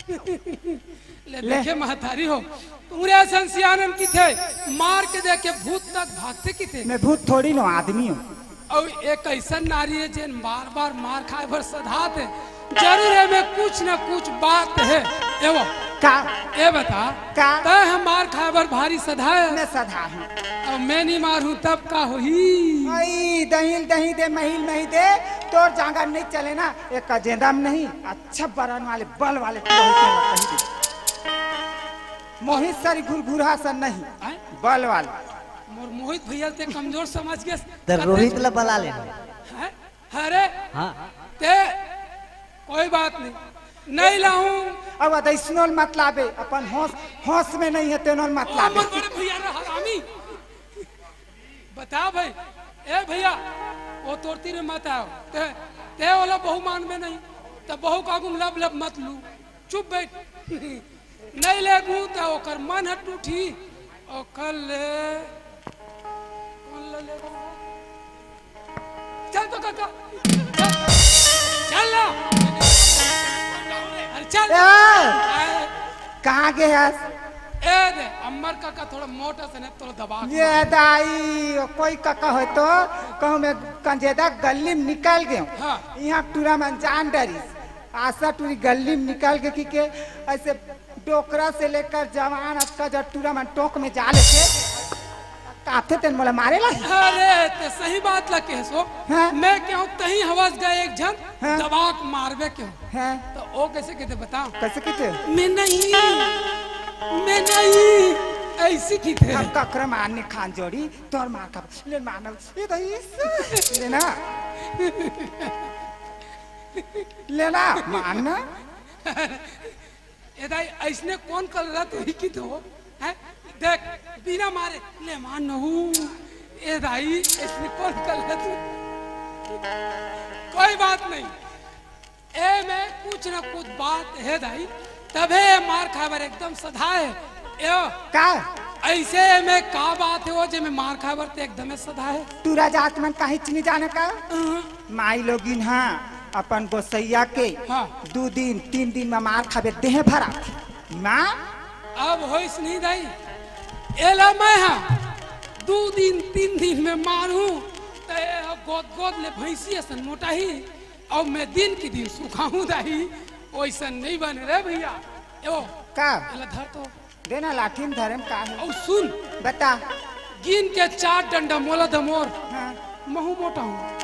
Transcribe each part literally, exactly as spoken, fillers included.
ले ले। देखे महतारी हो, पूरे संसियानन किथे, मार के देख के भूत तक भागथे किथे। मैं भूत थोड़ी नो, आदमी हूँ। अउ एक अइसन नारी हे जेन बार बार मार खाए बर सधात हे, जरूर एमे कुछ न कुछ बात हे। एवो का? ए बता, का? तैं ह मार खाए बर भारी सधाए? मैं सधा हूँ। अउ मैं नहीं मारहूँ तब का होही? अई दहिल दही दे, महिल मही दे, तोर जांगर नहीं चले ना, एक अजेंदा में नहीं, अच्छा बरन वाले, बल वाले पुरोहित ला कही दे। मोहित सरी घुरघुरा सन नहीं, आय? बल वाले। मोर मोहित भैया ते कमजोर समझ गेस। त रोहित ला बला लेना। हैं? अरे, हाँ। ते कोई बात नहीं, नहीं लाऊं। अब अदइसनोल मत लाबे, अपन होश, होश में नहीं हे तेनोल मत ओ, लाबे। मोर बड़े भैया रे हरामी। बता भाई, ए भैया, वो तोर तीर मत आओ। ते, ते ओला बहू मानबे नहीं, त बहू का आगू में लब लब मत लू। चुप बैठ। नहीं लेबू त ओकर मन ह टूटी। ओकर ले, कौन ले लेबू? चल तो काका, चल, चल ना। अरे चल। ए! अरे, कहाँ गे हस? ए दे, अम्बर काका थोड़ा मोटा से ने, थोड़ा दबा के ये मार। दाई, कोई काका होय तो कहूँ मैं कंजेदा गल्ली में निकल गयो। हाँ। यहाँ टूरा मन जान डरिस। आशा टूरी गल्ली में निकल के कि के ऐसे डोकरा से लेकर जवान अतका जर टूरा मन टोंक में जा लेके काथे तेन मोला मारे ला। अरे, ते सही बात ला कहेस हो। हाँ? मैं कहूँ तहीं हवस गए एक झन हाँ? दबा के मारबे कहूँ। हाँ? तो ओ कैसे कहिथे बताओ? कैसे कहिथे? मैं नहीं, मैं नहीं, ऐसी कहिथे। हम ककरा मारने खान जोड़ी, तोर मार का, ले मारना, ये तो इस, लेना। लेना, मारना। ए दाई, अइसने कौन कलरत होही कहिथे? हैं? देख, बिना मारे, ले मार नहू। ए दाई, अइसने कौन कलरत होही? कोई बात नहीं। एमे कुछ न कुछ बात हे दाई, तभे ए मार खाए बर एकदम सधाए हे। ए ओ, का? अइसे एमे का बात हे ओ, जेमे मार खाए बर ते एकदमे सधाए हे? टूरा जात मन काहीच नइ जाने का? अहं। माई लोगिन हा अपन गोसैया के हाँ। दू दिन, तीन दिन में मार खाबे देह भरा। माँ? अब होइस नहीं दाई, एला मैं हा दू दिन, तीन दिन में मारहूँ, त ए ह गोद गोद ले भैंसी असन मोटाही। अउ मैं दिन के दिन सुखाहूँ दाई, ओइसन नहीं बने रे भैया। ए ओ, का? एला धर तो। देना लाठी में धरे में का हे? अउ सुन, बता। गिन के चार डंडा मोला दे मोर, हाँ। महूँ मोटाहूँ।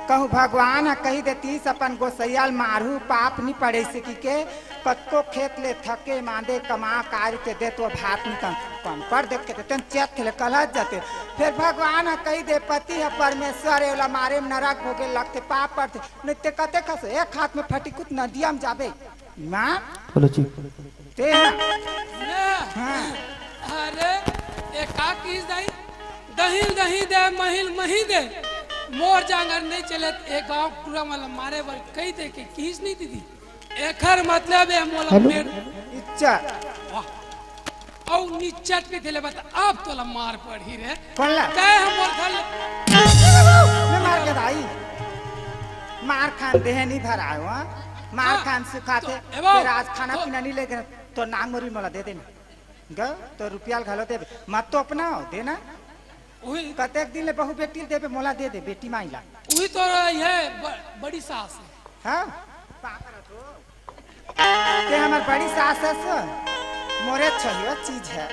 कहूँ भगवान ह कही देतिस अपन गोसैया ल मारहू, पाप नी पड़े से कि के, कतको खेत ले थके मांदे कमा कारी ते दे तो भात नी कम, कम कर देख के तेन चेत ले कलहत जाते। फिर भगवान ह कही दे पति ह परमेश्वर ए, ओला मारे में नरक भोगे लगते, पाप पड़ते। नहीं ते कते खस एक हाथ में फटी कुछ नदिया में जाबे। माँ? बोलो जी। ते ना। ना। हाँ। अरे, ए का किहिस दाई? दहिल दही दे, महिल मही दे। मोर जांगर नहीं चलत, ए गांव टूरा वाला मारे बर कही दे के किहिस नहीं दीदी। एखर मतलब ए मोला हेलो? मेड़ इच्छा। वाह। अउ निच्चट के देले बता, अब तोला मार पड़ही रे। कौन ला? तै हमर घर ले मैं मार के दाई। मार खान देह नहीं भरायो, हाँ? मार हाँ। खान सुखाथे। तो, ए बाबू, तेरा आज खाना तो पीना नहीं लेके, तो नांग मोरी मोला दे देना। ग, तो रुपया घलो देबे। मत तो अपना हो, देना। उही। कतेक दिन ले बहू बेटी ल देबे, मोला दे दे, बेटी माई ला। उही तो ये ब-, बड़ी सास हे। हाँ? ते हमर बड़ी सास हस, मोरे छहियो चीज हे।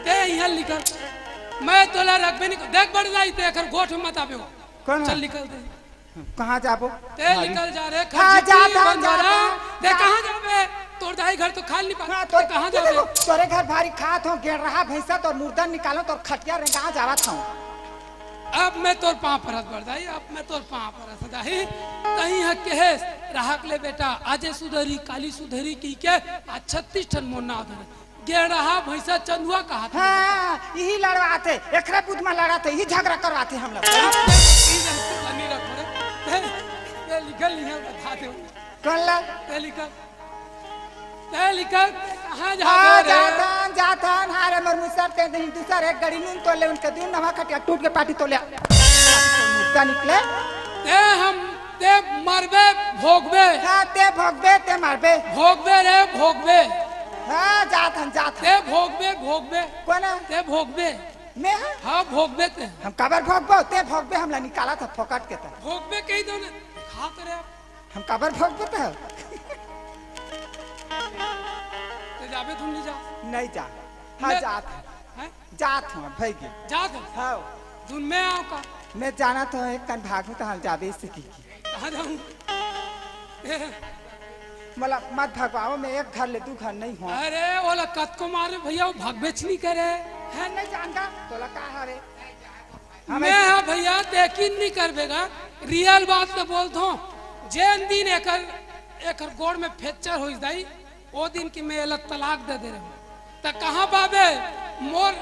ते इहाँ निकल। मैं तोला रखबे नहीं कर-, देख बड़ जाई ते एकर गोठ में मत आबे हो। कौन चल है? निकल दे। कहाँ जाबो? ते भारी। निकल जा रे, हाँ, खरजिती जाता, बंदरा। जाता, ते जा- कहाँ जाबे? तोर दाई घर तो खाल नहीं पाता। हाँ, ते तो कहाँ जाबे? तोरे घर भारी खात हो, गेड़ रहा भैंसा, तोर मुर्दा निकालो, तोर खटिया रेंगा जावत हो। अब मैं तोर पाँव परत बड़ दाई, अब मैं तोर पाँव परत दाई। तहीं ह केहेस, राहक ले बेटा, आजे सुधरी, काली सुधरी की के, आज छत्तीस ठन मोर नाव धरे। गेड़हा भैंसा चंदुआ कहाथे। हाँ, इही लड़वाथे, एकरे बुध में लड़ाथे, इही झगड़ा करवाथे हम लोग। आप लोग ई जन कुल नहीं रखो रे। ते, ते निकल, निकल बता दे। कौन ला? ते निकल। ते निकल, ते कहाँ जाबे हाँ, रे? जाथन, जाथन, हाँ रे, मोर मुसर ते नहीं, दूसर एक गड़ी नून तोले, उनके दिन नवा खटिया टूट के पाटी तोले। मुर्दा निकले। ते हम, ते मरबे, भोगबे। हाँ, ते भोगबे, ते मरबे। भोगबे रे, भोगबे। ते भोगबे, भोगबे। कोन हे? ते भोगबे। मैं? हाँ, भोगबे ते। हम काबर भोगबो? ते भोगबे, हमला निकालत हे फोकट के त। भोगबे कहि दो ना। खा तो रे। हम काबर भोगबो ते? ते जाबे धुन नहीं जा। नहीं जा। हाँ, मैं जात हे। हैं? जात हँव, भइगे। जात हे? हाँ। धुन मैं आँव का? मैं जानत हँव, एक कन भागहूँ तहाँ जाबे सकी। कहाँ जाहूँ? मोला मत भगवाओ, मैं एक घर ले दू घर नहीं हँव। अरे, ओला कतको मारे भइया, वो भगबेच नहीं करे। हैं, नहीं जानता, तोला का हरे? हाँ मैं भाई। हाँ भइया, ते यकीन नहीं करबे गा, real बात तो बोलत हँव। जेन दिन एकर, एकर गोड़ में fracture होइस दाई, ओ दिन के मैं एला तलाक दे दे रहेंव। त कहाँ पाबे? मोर,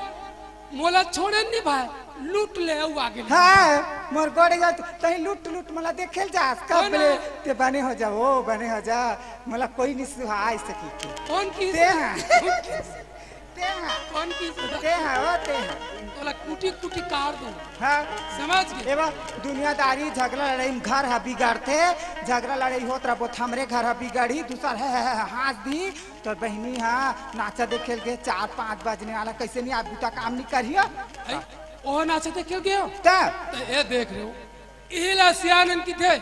मोला छोड़े नहीं भाई, लूट ले, अउ आगे ले। हाँ, मोर गोड़े जात, तहीं लूट लूट मोला देखे ल जास, कब कौन ले? है? ते बने हो जा, ओ बने हो जा, मोला कोई नहीं सुहाय सकी के। कौन किस? ते हाँ। कौन किस? ते हाँ। कौन किस? ते हाँ, ओ ते हाँ। तोला कुटी कुटी काट दूँ। हाँ। समझ गे? एवा दुनियादारी झगड़ा लड़ाई में घर हा बिगड़थे, झगड़ा लड़ाई होत रहिबो त हमरे घर हा बिगड़ही, दूसर हे, हे, हे, हाँस दी। तोर बहिनी हा नाचा देखे ल गे, चार पाँच बजने वाला, कइसे नहीं आज बूता काम नहीं करियो? अई, ओ नाचा देखे ल गे हो? तब? त ए देख रहे हो, इही ला सियानन किथे,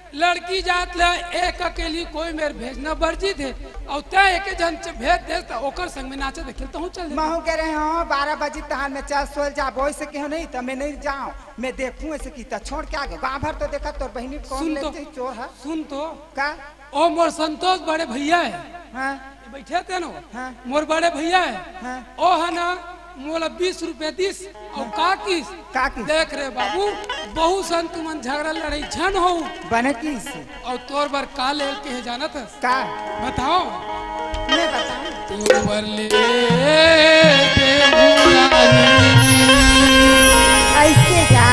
लड़की जात ला एक अकेली कोई मेर भेजना बरजित हे, अउ तैं एके झन च-, भेज दे त ओकर संग में नाचा देखे ल तहूँ चल देते। महूँ कहे रहेंव, बारह बजे तहान में चल सोल जाबो, अइसे कहेंव नहीं त मैं नहीं जाँव, मैं देखहूँ अइसे किथे, छोड़ के आगे, गाँव भर तो देखा तोर बहिनी कौन सुन तो, लेथे चोर हा। सुन तो। का? ओ मोर संतोष बड़े भइया हे। हाँ। ये बइठे ते नो? हाँ। मोर बड़े भइया हे। हाँ। ओ हे ना, मोला बीस रुपया दिस, अउ हाँ। का किस? का किस? देख रे बाबू, बहू सन तुमन झगड़ा लड़ाई झन होव। बने किस? अउ तोर बर का ले ल के हे जानत हस? का? बताओ। मैं बताऊँ। तोर बर ले देहूँ रानी। अइसे का?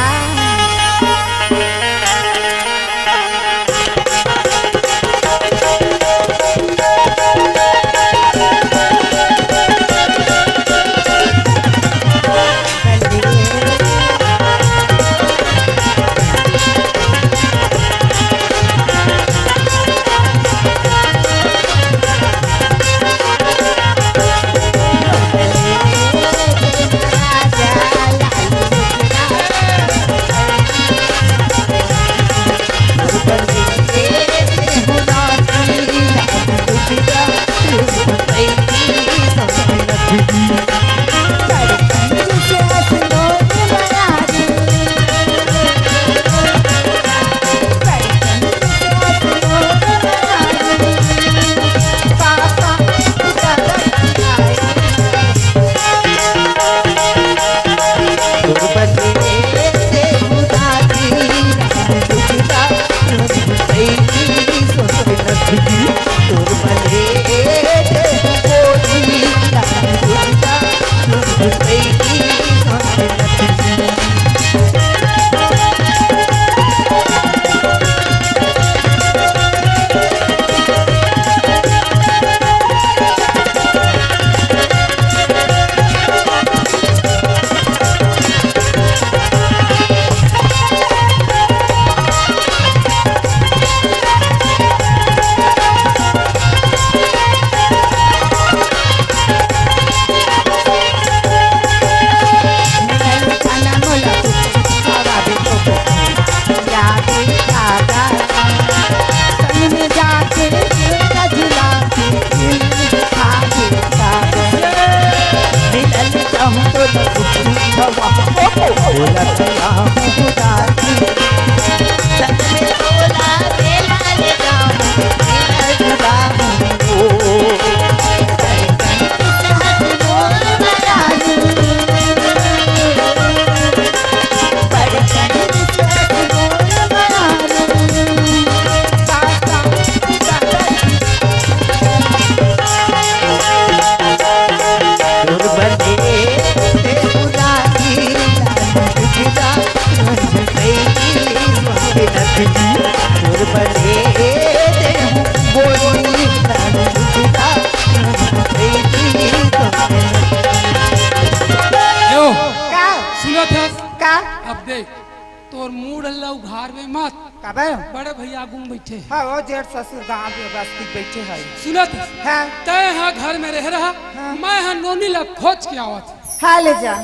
काबर? बड़े भैया आगू में बैठे हे। हाँ, वो जेठ ससुर गाँव में बस्ती बैठे हे। सुनत? हाँ। तैं हा घर में रह रहा, हाँ। मैं हा नोनी ला खोज के आवत। हाँ, ले जा।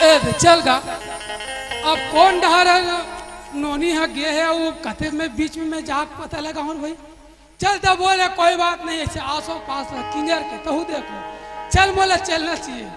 ए दे, चल गा। अब कोन डहर हे, नोनी हा गे हे, वो कते में बीच में मैं जाके पता लगाहूँ भाई। चल त बोले, कोई बात नहीं, ऐसे आसो पास ला किंजर के तहू देखो। चल, मोला चलना चाहिए।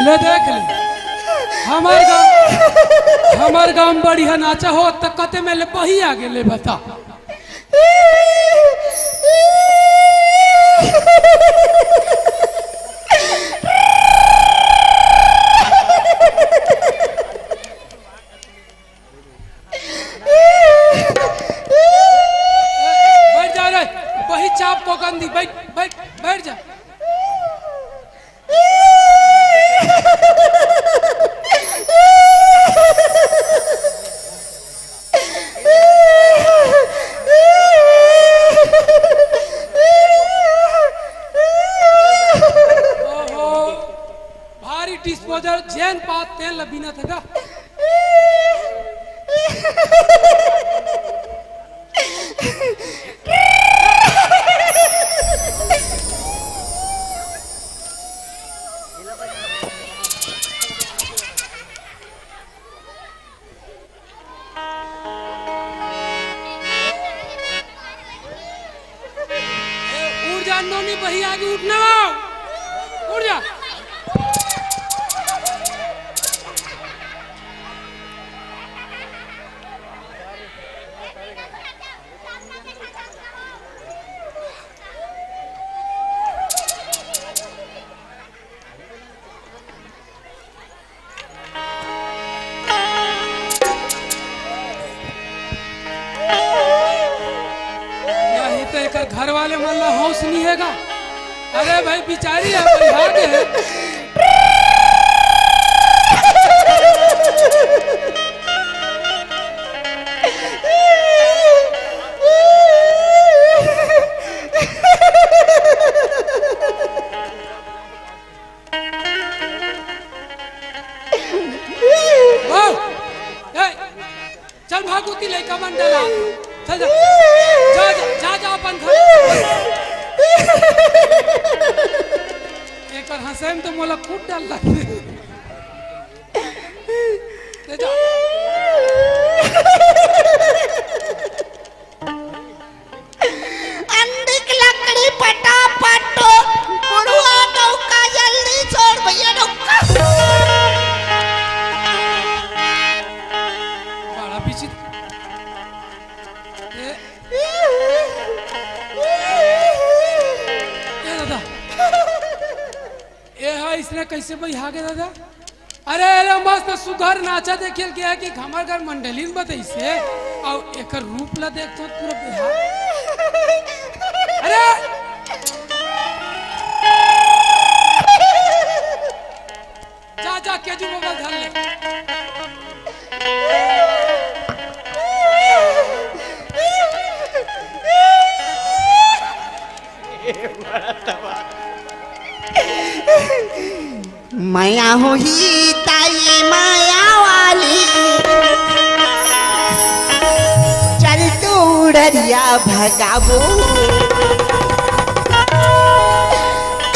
ले देख ले, हमर गाँव, हमर गाँव में बढ़िया नाचा हो त कते में ले बही आगे ले बता। बैठ जा रे, वही चाप को गंदी, बैठ, बैठ, बैठ जा। ओहो, भारी डिस्पोजल जेन पात तेन ल बीनत हे गा। ए, उठ जा नोनी, बही आगे उठ ना। उठ जा। नहीं तो एकर घर वाले मन ला होश नहीं हे गा। अरे भाई, बिचारी हे, बइहा गे हे। वाह! ए, चल भागुती लइका मन डरा। चल जा। जा, जा, जा, जा अपन घर। एकर हंसे में तो मोला खुद डर लगथे। ते जा। अंडिक लकड़ी पटापट। बुढ़वा नौका जल्दी छोड़ भैया नौका। बड़ा विचित्र। ए, ए दादा। ए हा, इसने कैसे बइहा गे दादा? अरे, अरे, मस्त सुघर नाचा देखे ल गे हे कि हमर घर मंडली में बतइसे, अउ एकर रूप ला देख तो पूरा बिहार। अरे! जा, जा, केजू बाबा धर ले। मया होही ताई मया वाली, चल तू डरिया भगाबो।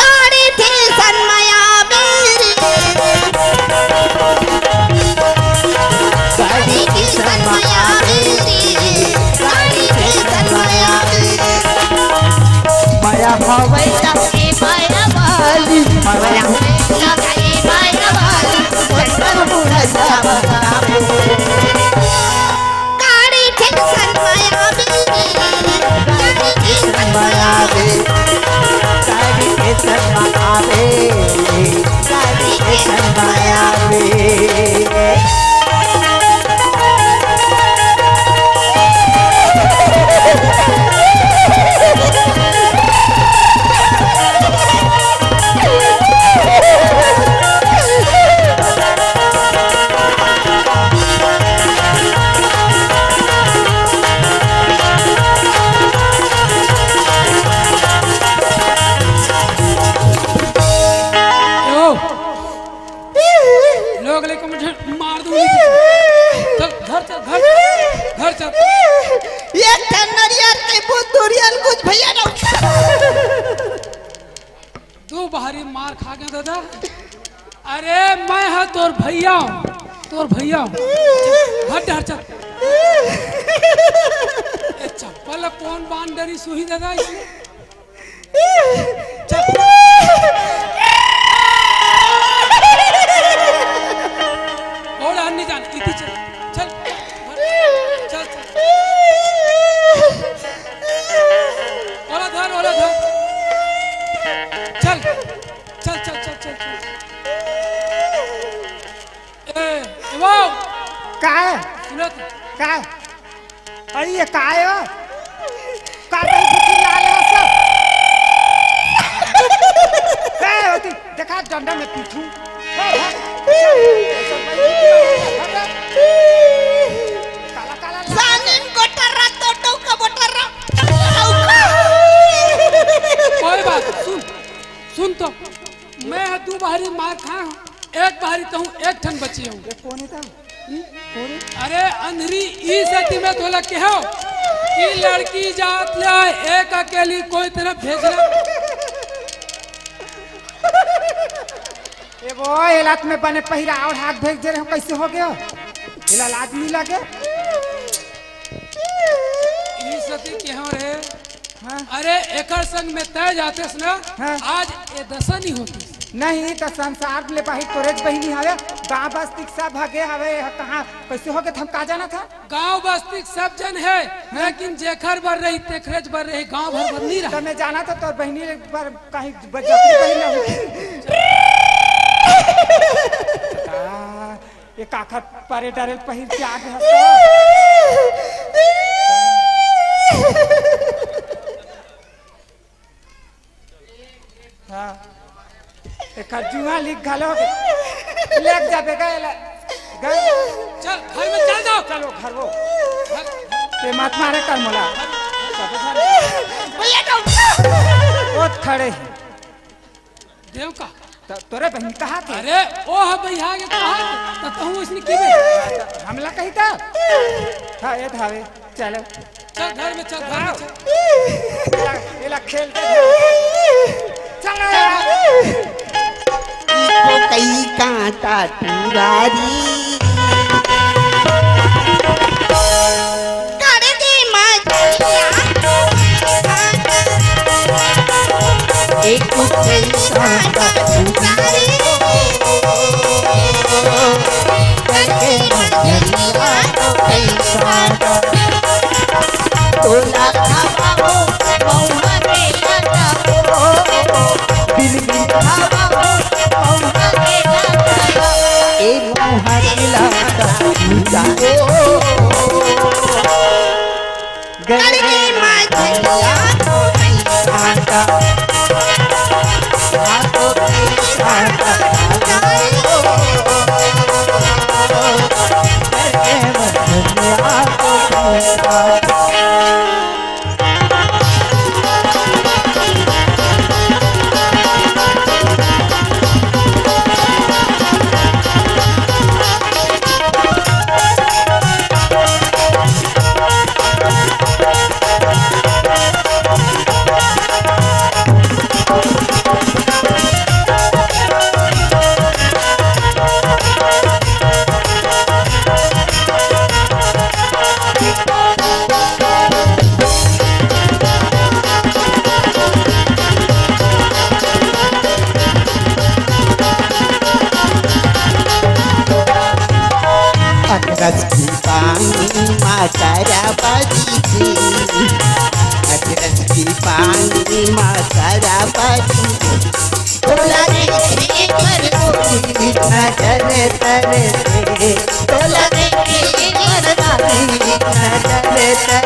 काड़ी थी सन मया मेरी, काड़ी थी सन मया मेरी, काड़ी थी सन मया मेरी। मया हवै त ए मया वाली, मया हवै त ए मया गाड़ी के शर्मा आवे, गाड़ी के शर्मा आवे, गाड़ी के शर्मा आवे, गाड़ी के शर्मा आवे। लोग लेके मुझे मार दूंगी। चल, घर चल, घर चल, घर चल। एक ठन नरियर के बुंद दुरियल कुछ भैया ना। दू बहरी मार खा गया दादा। अरे, मैं हा तोर भैया हूँ, तोर भैया हूँ। हट, हट, चल। ए, चप्पल ला कौन बांध डरी सुही दादा इसमें? चल। और अन्य जान, इति चल, चल, चल, चल। ओला धर, ओला धर। चल, चल, चल, चल, चल, चल। ए, ए, वो। का है? सुनत। का है? अरे, ये का है वो? का कहीं फुकी लाल है सब? ए, होती, देखा डंडा में पीठू। ए, हट। काला, काला, लाल। सानिम गोटरा, टोटो का बोटरा। कोई बात, सुन, सुन तो। मैं हा दू बहरी मार खा हूँ, एक बहरी तहूँ एक ठन बची हूँ। ये कौन है तब? हम्म? कौन है? अरे अंधरी, ई सेती मैं तोला केहो कि लड़की जात ले एक अकेली कोई तरफ भेजना। ए वो, एला त मैं बने पहिरा और हाथ भेज दे रहे हूँ, कैसे हो गया? एला लाज नहीं लगे? ई सेती केहो रे। हाँ। अरे, एकर संग में तय जातेस ना, हाँ। आज ए दशा नहीं होती। नहीं, त संसार ले बाहिर तोरेच बहिनी हवे, गांव बस्ती के सब हगे हवे, यह कहाँ, कैसे होगे, हम का जाना था? गांव बस्ती के सब जन है, हाँ। लेकिन जेखर बर रही, तेखरेच बर रही, गांव भर बर नहीं रहा। त मैं जाना था, तोर बहिनी बर कहीं बजट बहिनी होगी। हाँ। ये काखर परे डरे पहिर के आ गया तो। हाँ। एकर जुआ लिख घलो के। लेक जाबे गए ला। गए। चल, घर में चल जाओ। चलो, घर वो। घर, घर। ते मत मारे कर मोला। भैया, जाओ। ओत खड़े ही। देव का? त-, तोरे बहिन कहा थे? अरे, ओ ह बहिया के कहा थे? त तहूँ इसने की बे? हमला कही था? हाँ, ये धावे, चलो। चल, घर में चल, घर में चल। एला, एला खेल के चलो यार। इको कई कांटा टुरारी। करके मजलिया। एक पैसा का पुजारी। करके मजलिया तो पैसा का। तोला खावा हो, महुआ के लाटा हो। बिन बिन खावा हो, महुआ के लाटा हो। ए महुआ के लाटा, लुटा हो। गरमी में धनिया को नहीं खाता। हाथों की खाता जाए। गरमी में धनिया को नहीं खाता। पानी मा सराबादी जी, अजरस के पानी मा सराबादी जी। तोला देखे बर कोई नजर तरसे, तोला देखे बर कोई नजर तरसे,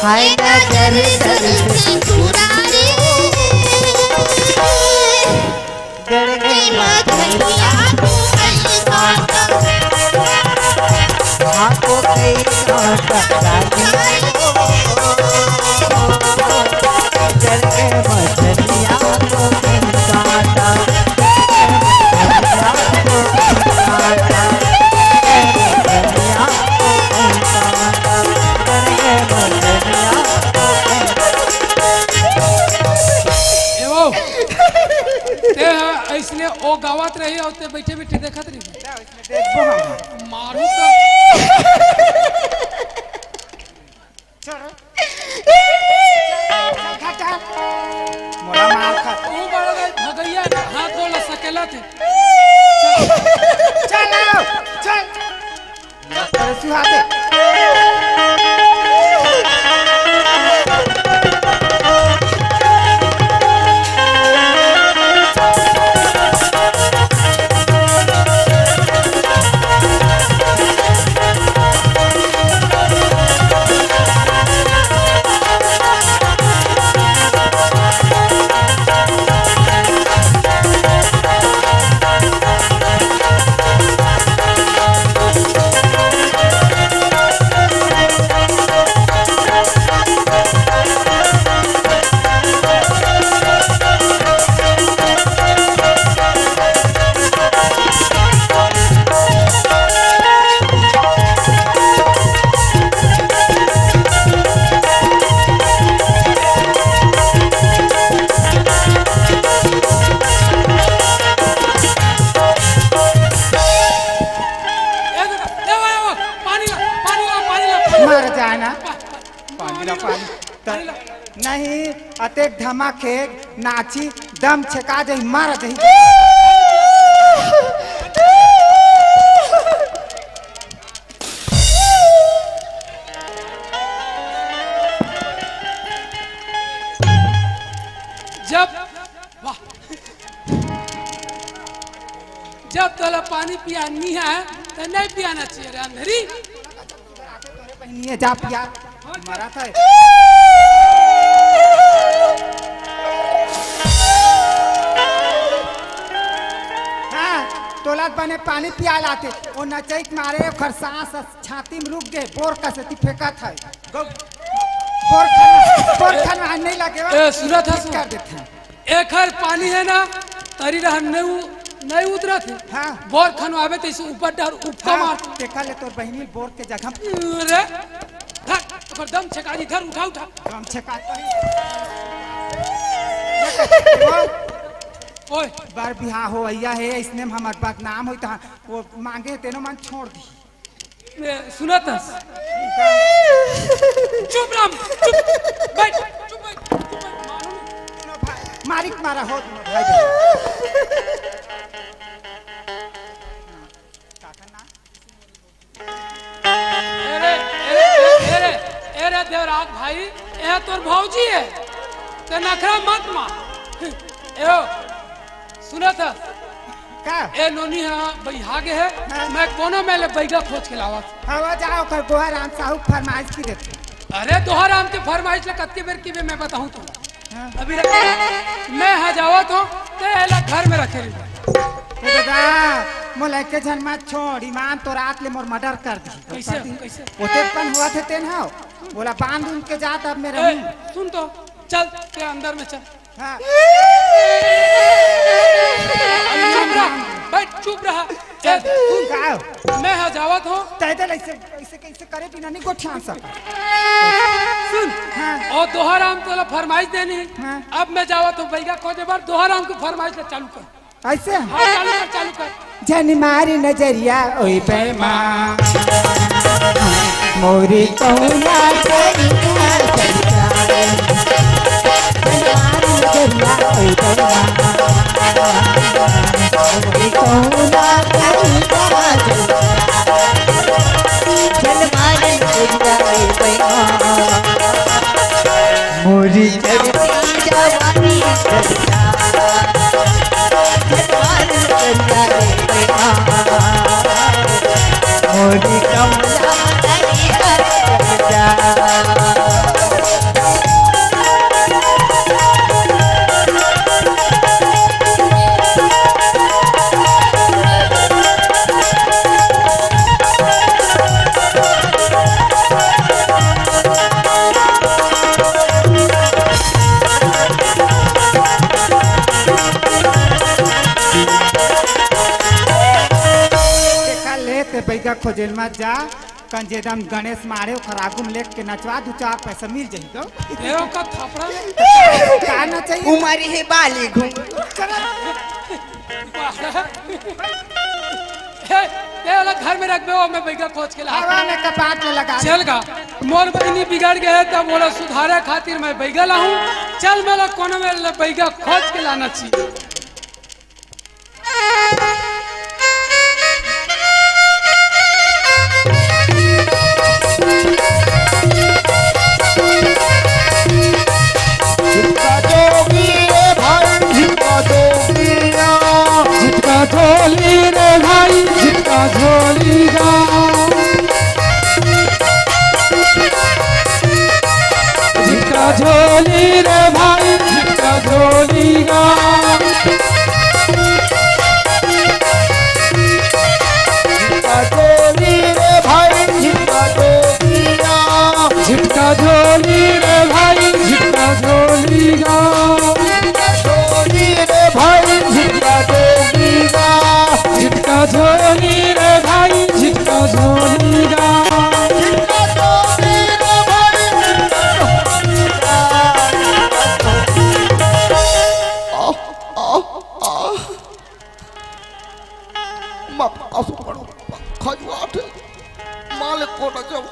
हाय नजर तरसे। गड़गड़ मछलिया को कई काटा। हाँ, को कई काटा। गड़गड़ मछलिया को कई काटा। गड़गड़ मछलिया को कई काटा। गड़गड़ मछलिया को कई काटा। ए वो, ते ह अइसने ओ गावत रही अउ ते बइठे बइठे देखत रही। देखबो हम। मारू त। छोड़। चल, चल, चल, चल। मोला मार खा। ओ बड़ा भाई भगैया हाथ गोड़ सकेला थे। चल, चल, आओ, चल। अरे सुहाते। ए दादा, ए भाई, ए भाई, पानी ला, पानी ला, पानी ला, पानी ला। मर जाए ना। पा-, पा-, पानी ला, पानी। पानी ला। नहीं, अतेक धमाके नाची, दम छेका जाही, मर जाही। जब, वाह, जब तोला पानी पियानी है, तो नहीं पियाना चाहिए रे अंधरी। बहिनी है, जा पिया, मरा था। हाँ, तोला बने पानी पिया लाते, वो नचई के मारे ओकर सांस छाती में रुक गए, बोर कस एती फेंकत है। बोर खाना, बोर खाना नहीं लगे, ए, सुनत हस? कर देते हैं। एखर पानी है ना, तरी रहन नहीं उ-, नहीं उतरत है। हाँ। बोर खनवाबे तइसे ऊपर डहर उपका हाँ, मार। देखा ले तोर बहिनी बोर के जगह। अरे, धर, ओकर दम छेकारी, धर, उठा, उठा। दम छेका तो ही। ओए। बर बिहाव होवइया हे, अइसने में हमर बदनाम होई, त वो मांगे हे, तेनो मन छोड़ दी। ए, सुनत हस? चुप राम, चुप, बैठ, चुप बैठ, चुप बैठ, मारो नहीं। दोनों भाई, मारिक मारा हो दोनों भाई बहन। काका ना? ए रे, ए रे, ए रे, ए रे देवराज भाई, ए तोर भौजी है, ते नखरा मत मार। ए ओ, सुनत हस? का? ए नोनी हा बइहा गे हे, हाँ। मैं कोनो मेर ले बइगा खोज के लावत। हवा जाओ कर गोहराम साहू फरमाइश की देते। अरे दोहराम के फरमाइश ले कतके बेर की बे मैं बताऊं तो। हाँ। अभी रख, मैं हा जावत हों, ते एला घर में रखे रही। ए दादा, मोला एके झन मत छोड़, ईमान तो रात ले मोर मर्डर कर दी। कैसे, कर दी। कैसे? ओते पन हुआ थे तेन हाव, बोला बांध उनके जात अब मैं ए, रहूं। सुन तो, चल, ते अंदर में चल। हाँ। चुप रह, बैठ, चुप रह। ए, सुन, का? मैं हा जावत हों। तै दे, ऐसे, ऐसे कैसे करे बिना नहीं गोठियान सका। सुन, हाँ। और दोहराम तोला फरमाइश देनी। हाँ। अब मैं जावत हों, बइगा खोजे बर, दोहराम के फरमाइश ले चालू कर। ऐसे? हाँ, चालू कर, चालू कर। जन मारी नजरिया ओए बैमा, मोरी कौना करिया नजरिया। जन मारी नजरिया ओए बैमा, मोरी कौना करिया नजरिया। जन खोजेल मत जा, कंजेदम गणेश मारे ओखर आगू में लेख के नचवा, दू चार पैसा मिल जाही तो। ए, ओकर थपड़ा ले। का नचाही? उमर हे बाली घूम। ए, ए, ओला घर में रखबे, ओ, मैं बइगा खोज के ला। हवा में कपाट ले लगा। चल गा, मोर बहिनी बिगड़ गए, तब ओला सुधारे खातिर मैं बइगा लाहूं। चल, मोला कोनो में ले बइगा खोज के लाना चाहिए। झिटका जोगी रे भाई, झिटका जोगी रा। झिटका झोली रे भाई, झिटका झोली रा। झिटका झोली रे भाई, झिटका झोली रा। झिटका झोली रे भाई, झिटका झोली रा। झिटका झोली रे भाई, झिटका झोली रा। झिटका झोली रे भाई, झिटका झोली रा। झिटका झोली रे भाई, झिटका झोली रा। झिटका झोली रे भाई, झिटका झोली रा। आह, आह, आह। माँ, आंसू पड़ो, खजुआत। माँ ले कोना जब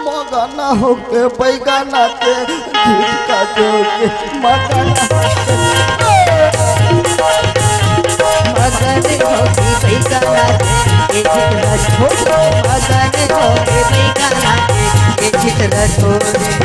मगन होके बैगन के झिटका जोगे, मगन होके। मगन होके बैगन के झिटका जोगे, मगन होके बैगन के झिटका जोगे।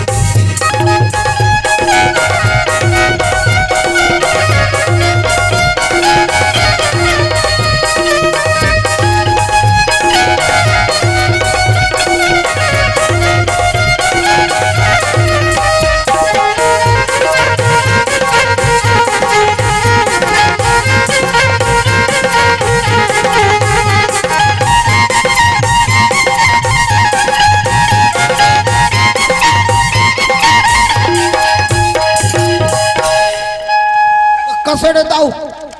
कसे रे दाऊ,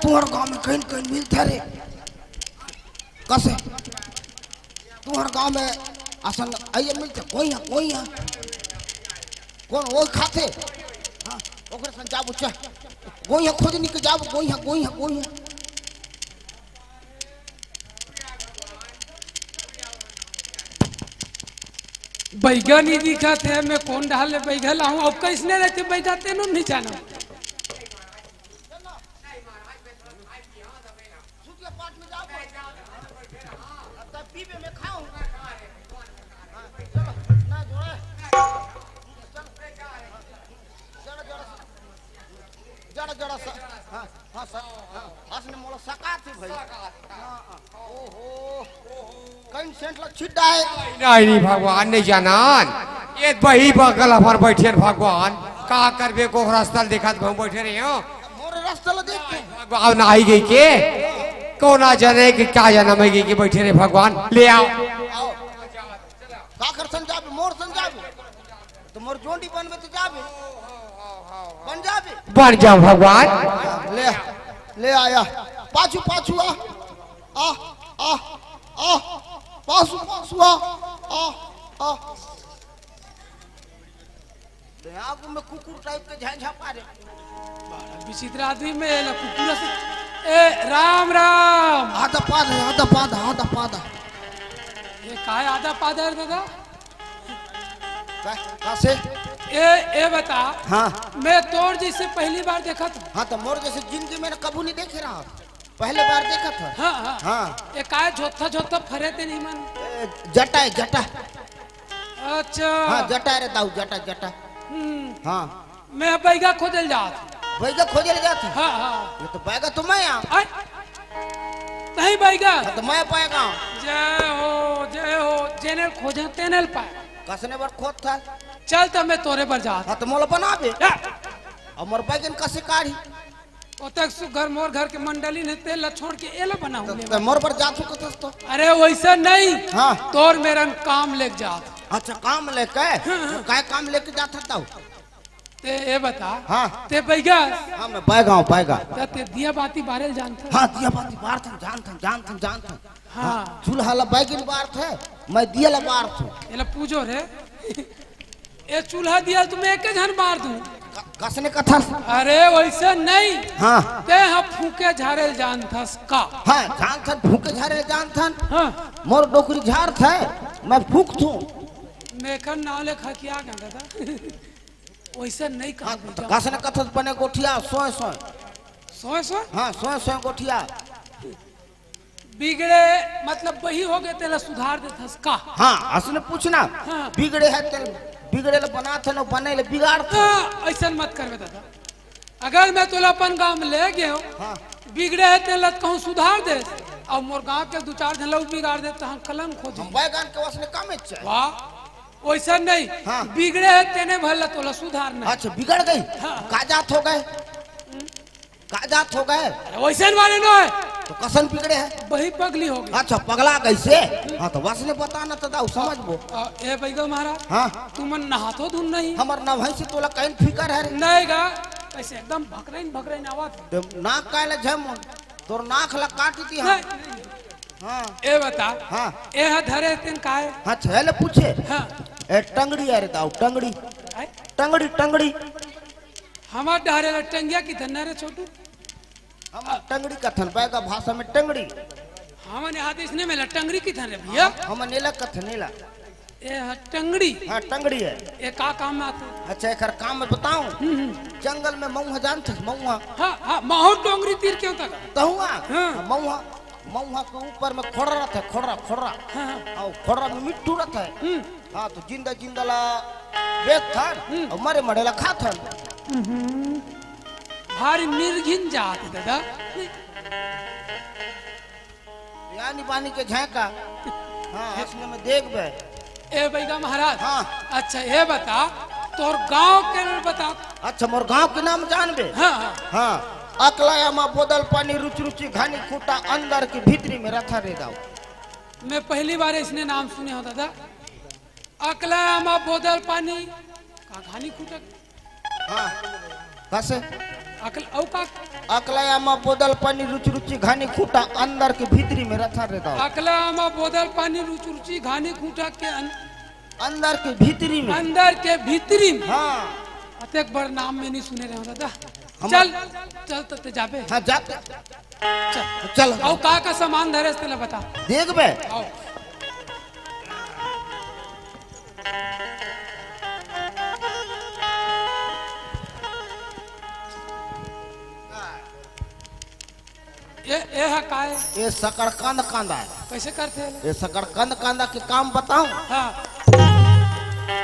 तुंहर गांव में कहीं न कहीं मिलथे रे? कसे? तुंहर गांव में असन अइया मिलथे? गोइंहा, गोइंहा। कोन ओ खाथे? हाँ, ओकरे सन जाबो, चल। गोइंहा खोजनी के जाबो, गोइंहा, गोइंहा, गोइंहा। बैगा नहीं दिखत हे, मैं कोन डहर ले बैगा लाहूं? अब कइसने रहिथे बैगा, तेनो नहीं जानंव। जरा, जरा सा। हाँ, हाँ, सर। हाँ, हंस ने मोला सकात ही भाई। हाँ, हाँ। ओहो। कहीं सेंट ला छिट डाहे। नहीं, नहीं, भगवान नहीं जानन। ये बही बगल पर बैठे हैं भगवान। का करबे, को रास्ता देखत घूम बैठे रहे हो। मोर रास्ता ला देख के। भगवान आई गई के? कोना जाने कि का जाना मैं गई के बैठे रहे भगवान। ले आओ। आओ। काकर सन जाबे, मोर सन जाबे। तो मोर जोंडी बनबे तो जाबे। बन जाबे। बन जाओ भगवान। ले, ले आया। पाछू, पाछू आ। आ, आ, आ। पाछू, पाछू आ। आ, आ। ते आगू में कुकुर टाइप के झांझा पारे। बड़ा विचित्र आदमी में ये ना कुकुर से। ए, राम, राम। आधा पाद, आधा पाद, आधा पाद। ये काय आधा पाद है दादा? का, का से? ए, ए बता। हाँ। मैं तोर जैसे पहली बार देखत हूँ। हाँ, तो मोर जैसे जिंदगी में कभू नहीं देखे रहा। पहले बार देखत हूँ। हाँ, हाँ। हाँ। ए, काय झोथा झोथा फरे ते नहीं मन? ए, जटा है, जटा। अच्छा। हाँ, जटा रे दाऊ, जटा, जटा। हम्म। हाँ। मैं बैगा खोजल जात। बैगा खोजल जात? हाँ, हाँ। ये तो बैगा तो मैं आ। आय? नहीं बैगा। हाँ, तो मैं बैगा। जय हो, जय हो। जेने खोजे तेने ल पाए। कसने बर खोद था? चल, तब मैं तोरे बर जात। हाँ, तो मोला बनाबे। या। अउ मोर बैगन कसे काढ़ी? ओतक सुग्घर मोर घर के मंडली ने तेल ला छोड़ के एला बनाऊं तो, ले। तो मोर बर जात हो कतस तो? अरे वैसा नहीं। हाँ। तोर मेरन काम लेके जात। अच्छा, काम लेके? हाँ, हाँ। काय काम लेके जात हस तू? ते ये बता। हाँ। ते बैगा। हाँ, मैं बैगा हूँ, बैगा। त ते दिया बाती बारे ल जानथस? हाँ, दिया बाती बारथन, जानथन, जानथन, जानथन। हाँ। हाँ, चूल्हा ला बैगिन बारथे, मैं दिया ला बारथूँ। एला पूजो रे। ए चूल्हा दिया ल तो मैं एके झन बार दूँ। क-, कसने कथस? अरे वैसे नहीं। हाँ। ते ह फूके झारे ल जानथस का? हाँ, जानथन, फूके झारे ल जानथन। हाँ। मोर डोकरी झारथे, मैं फूकथूँ। मैं एकर नाव ले खकिया गया दादा। वैसे नहीं हाँ, कहबे, त जा। कसने कथस बने गोठिया, सोए सोए। सोए सोए? हाँ, सोए सोए गोठिया। बिगड़े मतलब बही हो गए, तेला सुधार देथस का? हाँ, असने पूछना। हाँ। बिगड़े हे तेल, बिगड़े ले बनाथन, बने ले बिगाड़थन। हाँ, ऐसन मत करबे दादा। अगर मैं तोला अपन गांव में ले गए हूँ, हाँ। बिगड़े हे तेला कहूँ सुधार दे, अउ मोर गांव के दू चार झन ला बिगाड़ दे, त हम कलंक हो हम जाई। बैगन के वसने कम इच्छा है। वाह, वैसा नहीं। हाँ। बिगड़े हे तेने भर ला तोला सुधारना है। अच्छा, बिगड़ गई? हाँ। का जात हो गए? का जात हो गए? अरे, वैसन वाले न है। तो कसन बिगड़े हे? वही पगली हो गई। अच्छा, पगला कैसे? हाँ, तो वसने बताना तो दाऊ समझबो। आ, ए बैगा महाराज, हाँ। तुमन नहाथो धुन नहीं? हमर नवही से तोला कहीं फिकर है रे। नहीं गा, ऐसे एकदम भकरइन भकरइन आवाज। ते नाक काहे ले झम, तोर नाक ला काट दी हम। नहीं, नहीं। हाँ। ए बता। हाँ। ए हा धरे तेन काय? हाँ, छे ले पूछे। हाँ। ए टंगड़ी, अरे दाऊ, टंगड़ी। आय? टंगड़ी, टंगड़ी। हमार डहरे ला टंगिया किथन न रे छोटू? हम टंगड़ी कथन, बैगा भाषा में टंगड़ी। हमन यहाँ देश ने मेला टंगड़ी किथन रे भैया? हम नेला कथन, नेला। ए हा टंगड़ी। हाँ, टंगड़ी है। ए का काम में आथे? अच्छा, एकर काम में बताऊं? हम्म, हम्म। जंगल में मऊहा जानथस, मऊहा? हाँ, हाँ, माहौर टोंगरी तीर क्यों तक? तहुआ? हाँ। हाँ, मऊहा, मऊहा के ऊपर में खोड़रा रहता है, खोड़रा, खोड़रा। हाँ, हाँ। हाँ, खोड़रा में मिट्ठू रहता है। हम्म। हाँ, तो जिंदा जिंदा ला बेचथन, हम्म। अउ मरे मरे ला खाथन। हम्म। भारी मिर्घिन जात दादा। यानी बानी के झांका। हाँ, असने में देखबे। ए बैगा महाराज। हाँ। अच्छा, ये बता, तोर गांव के नाम बता। अच्छा, मोर गांव के नाम जानबे? हाँ, हाँ। हाँ, अकलायामा, बोदल पानी, रुचि रुचि, घानी खूंटा, अंदर के भीतरी में रथा रे दाऊ। मैं पहली बार इसने नाम सुने हूँ दादा। अकलायामा, बोदल पानी, का घानी खूंटा? हाँ, कसे? अकल-, अउ का? अकलायामा, बोदल पानी, रुचि रुचि, घानी खूंटा, अंदर के भीतरी में रथा रे दाऊ। अकलायामा, बोदल पानी, रुचि रुचि, घानी खूंटा के अन-, अंदर के भीतरी में। अंदर के भीतरी में। हाँ। अतेक बड़ नाम में नहीं सुने रहे हो दादा। हम चल, चल तो ते जाबे। हाँ, जाते। चल। चल। अउ का का सामान धरे हस तेला बता। देखबे। आओ। ए, ए हा काय? ए सकड़कंद कांदा है। कैसे करथे एला? ए सकड़कंद कांदा के काम बताऊं? हाँ।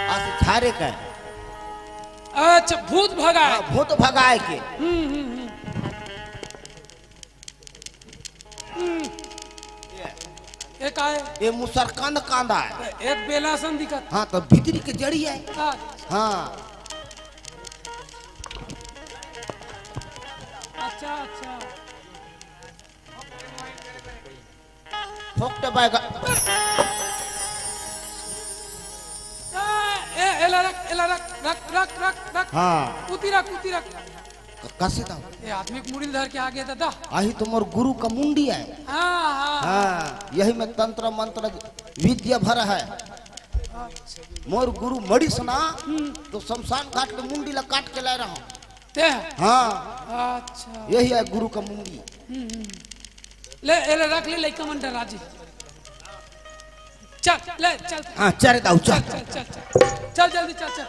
आज झारे का है। अच्छा, भूत भगाए। हाँ, भूत भगाए के। हम्म, हम्म, हम्म। हम्म। ये का है? ये मुसरकंद कांदा है। एक बेला सन दिखत। हाँ, तो भीतरी के जड़ी है। अच्छा। हाँ। अच्छा, अच्छा। फोकटे बैगा। ए, ए, एला रख, एला रख, रख, रख, रख, रख। हाँ। उती रख, उती रख। क-, कसे दाऊ? ए आदमी के मुड़ी ल धर के आ गया दादा। आही तो मोर गुरु का मुंडी है। हाँ, हाँ। हाँ, यही में तंत्र मंत्र विद्या भर है। मोर गुरु मड़िस ना, हम्म। तो शमशान घाट के मुंडी ला काट के लाए रहा। ते? हाँ। अच्छा। यही है गुरु का मुंडी। हम्म, हम्म। ले, एला रख ले, लइका मन डरा जी। चल, ले, चल। हाँ, चल रे दाऊ, चल। चल, चल, चल, चल। चल, जल्दी चल, चल।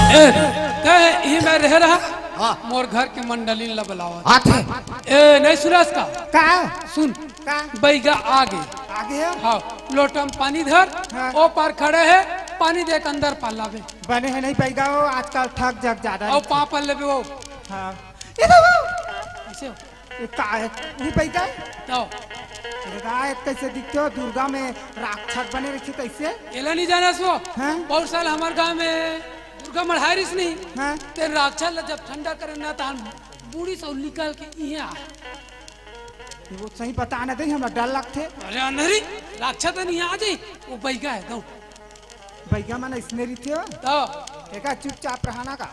ए, कहे, इही में रह रहा। हाँ। मोर घर के मंडली ल बलावत। आथे। ए, नहीं सुनस का? का? सुन। का? बैगा आगे। आगे है? हाँ, लोटा में पानी धर, हाँ। ओ पार खड़े है, पानी दे के अंदर पार लावे। बने है नहीं बैगा हो, आजकल ठग जग ज्यादा अउ है। पापा लेबे वो। हाँ। ये तो वो। ऐसे हो। ए, का हे? उही बइगा हे? तो। अरे का हे, कइसे दिखथे हो? दुर्गा में राक्षस बने रहिथे तइसे? एला नइ जानस वो? हाँ? बहुत साल हमर गांव में दुर्गा मढ़ाए रहिस नहीं। हाँ? ते राक्षस ला जब ठंडा करे ना, तहान बूड़ी से निकल के इहाँ आए। वो सही बता ना दे, हमरा डर लगथे। अरे अंधरी, राक्षस तो नहीं आ जाई, वो बइगा हे, दौड़। बइगा मन अइसने रहिथे हो? तो। एका चुपचाप रहना का।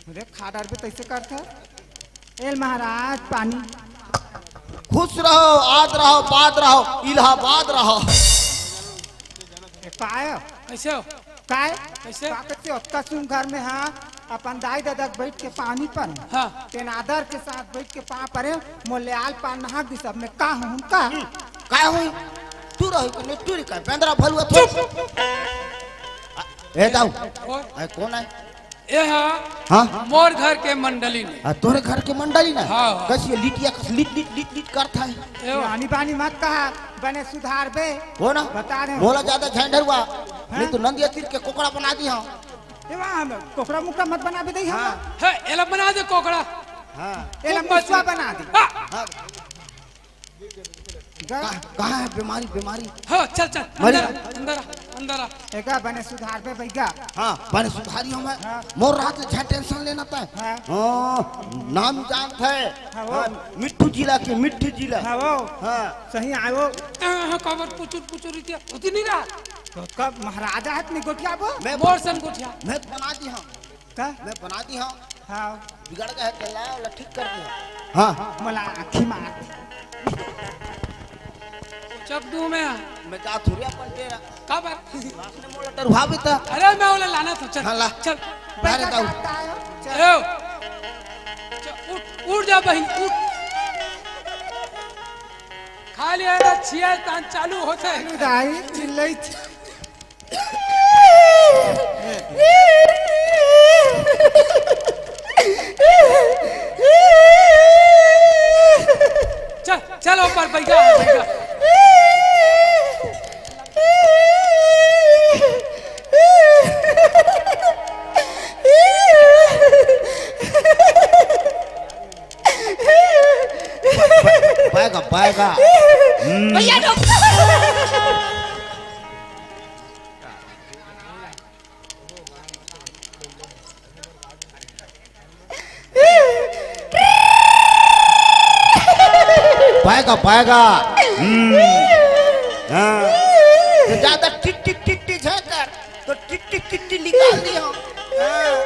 अरे खा डरबे तइसे करथे। एल महाराज पानी। खुश रहो, आद रहो, बाद रहो, इलाहाबाद रहो। ए, काय? कइसे हो? काय? कइसे? का कइसे? ओतका सुन घर में, हाँ, अपन दाई ददा के बइठ के पानी पर। हाँ। तेन आदर के साथ बइठ के पाँव परे, मोले आल पान नहाक दिस, अब मैं का हूँ, का? हम्म, काय हूँ? तू रही के नहीं, तू रही का? बेंदरा भलुआ थो। चुप! ए दाऊ। ओए। ए, कोन हे? ए हा हाँ? मोर घर के मंडली ने। हाँ, तोरे घर के मंडली ने? हाँ, हाँ। कइसे लिटिया कस लिट, लिट, लिट, लिट करत हे? ए हो। आनी बानी मत कहा, बने सुधारबे। हो ना? बता रहे हो। मोला ज्यादा झंझट हुआ, हाँ? नहीं तो नंदिया तीर के कोकड़ा बना दिहूँ। ए वाह, हम कोकड़ा मुकड़ा मत बनाबे दे हम। हाँ। हे, एला बना दे कोकड़ा। हाँ। एला मुसवा बना दे। हाँ। हाँ। जा। कहाँ, कहाँ हे बीमारी, बीमारी? हाँ, चल, चल, मरी। अंदर आ, अंदर आ, अंदर आ। एका बने सुधारबे बइगा। हाँ, बने सुधारी हूँ मैं। हाँ। मोर रात झन tension लेना तय। हाँ। हाँ, नाम जानत हे। हाँ, वो। हाँ, मिट्ठू जिला के, मिट्ठू जिला। हाँ, वो। हाँ। सही आए वो। हाँ, हाँ, काबर पुचुर, पुचुर इतिया होती नहीं रहा। तो कब महाराजा हे त नहीं गोठियाबो? मैं मोर सन गोठिया। मैं तो बना दिहूँ। का? मैं बना दिहूँ। हाँ। बिगड़ गया हे, तेला ओला ठीक कर दिहूँ। हाँ। मोला आँखी मार। चप दूँ मैं। मैं जा थोड़ी अपन तेरा। काबर? आपने मोला डरवाबे त। अरे मैं ओला लाना था, चल। हाँ, ला। चल। ला रे दाऊ। चल। ए, चल, उठ, उठ जा बहिन, उठ। खाली अरे छिया तान चालू होथे। दाई, चिल्लाई। चल, चल ऊपर बइठा, बइठा। बइठा, बइठा। हम्म। भैया, रुक। बइठा, बइठा। हम्म। हाँ। तो ज्यादा टिट, टिट, टिट, टिट है कर, तो टिट, टिट, टिट, टिट निकाल दिया। हाँ।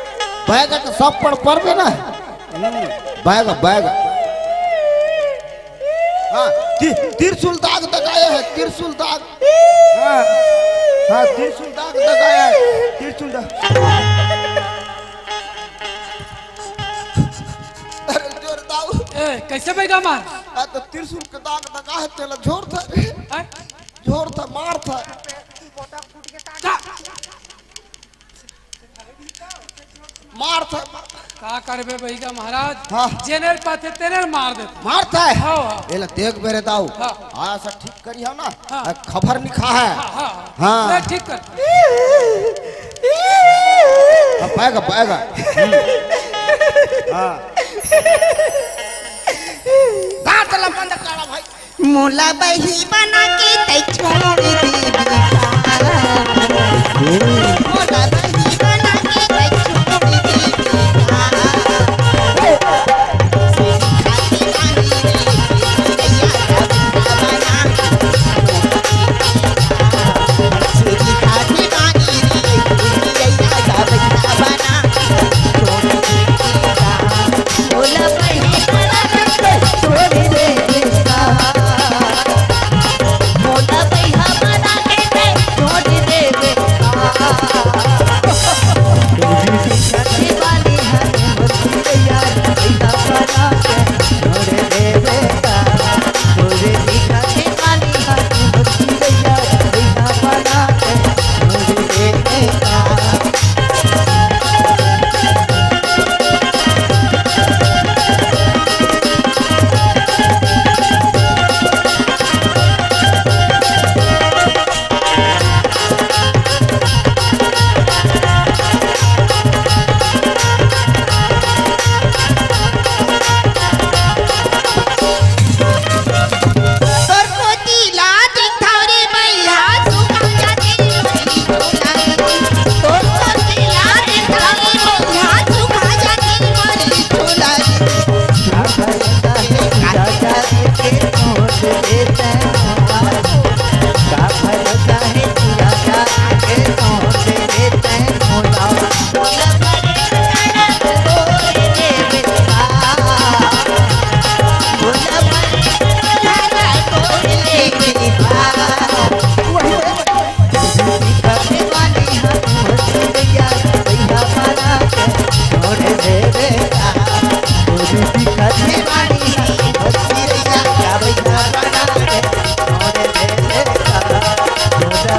बइठा तो सब पड़, पड़बे ना। हम्म। बइठा, बइठा। हाँ, ति-, त्रिशूल दाग दगाया है, त्रिशूल दाग। हाँ, हाँ, त्रिशूल दाग दगाया है, त्रिशूल दाग। अरे जोर दाऊ। ए, कइसे बइठा मार? आ तो त्रिशूल के दाग दगा हे, तेला जोर था रे। हैं? जोर था, मार था। जा। मार था, मार था। का करबे बइठा महाराज? हाँ। जेने पाथे तेने मार देथे। मार था? हाँ, हाँ। एला देख बेरे दाऊ। हाँ। आया सा ठीक करिहूँ ना। हाँ। आ, खबर निकहा है। हाँ, हाँ। हाँ। मैं ठीक कर। हाँ, बइठा, बइठा। हम्म। हाँ। दांत ला बंद करा भाई। मोला बही बना के तै छोड़ देबे का? मोला बही बना के तै छोड़ देबे का?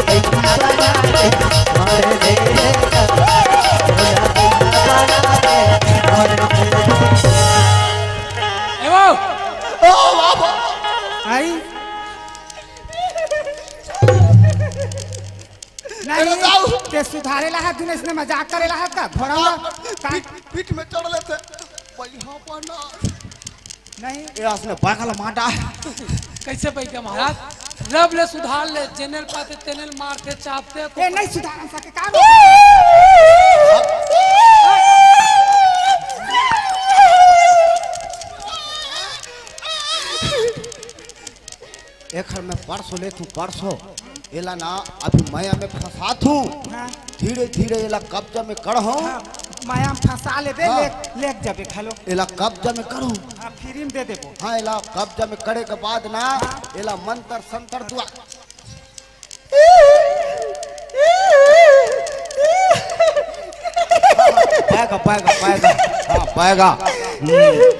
ए वो, ओ बाबा। आई। नहीं, अरे जाओ। ते सुधारे ला है, दिनेश ने मजाक करे ला है का? घोड़ा हुआ? का? पीठ, पीठ में चढ़ लेते। बढ़िया बना। नहीं। ए, असने बगल माटा। कैसे बैठे महाराज? रब ले सुधार ले, जेनेल पाते, तेनेल मारते, चापते। ए, नहीं सुधारन सके, का? एखर मैं परसों लेथूं, परसों। एला ना अभी मया में फंसाथूं। हाँ। धीरे धीरे एला कब्जा में करहूं। हाँ, मया में फंसा लेबे, हाँ। ले, ले जाबे घलो। एला कब्जा में करहूं। हाँ, फ्री में दे देबो। हाँ, एला कब्जा में करे के बाद ना, हाँ। एला मंतर संतर दुआ। पाएगा, पाएगा, पाएगा। हाँ, पाएगा। हम्म।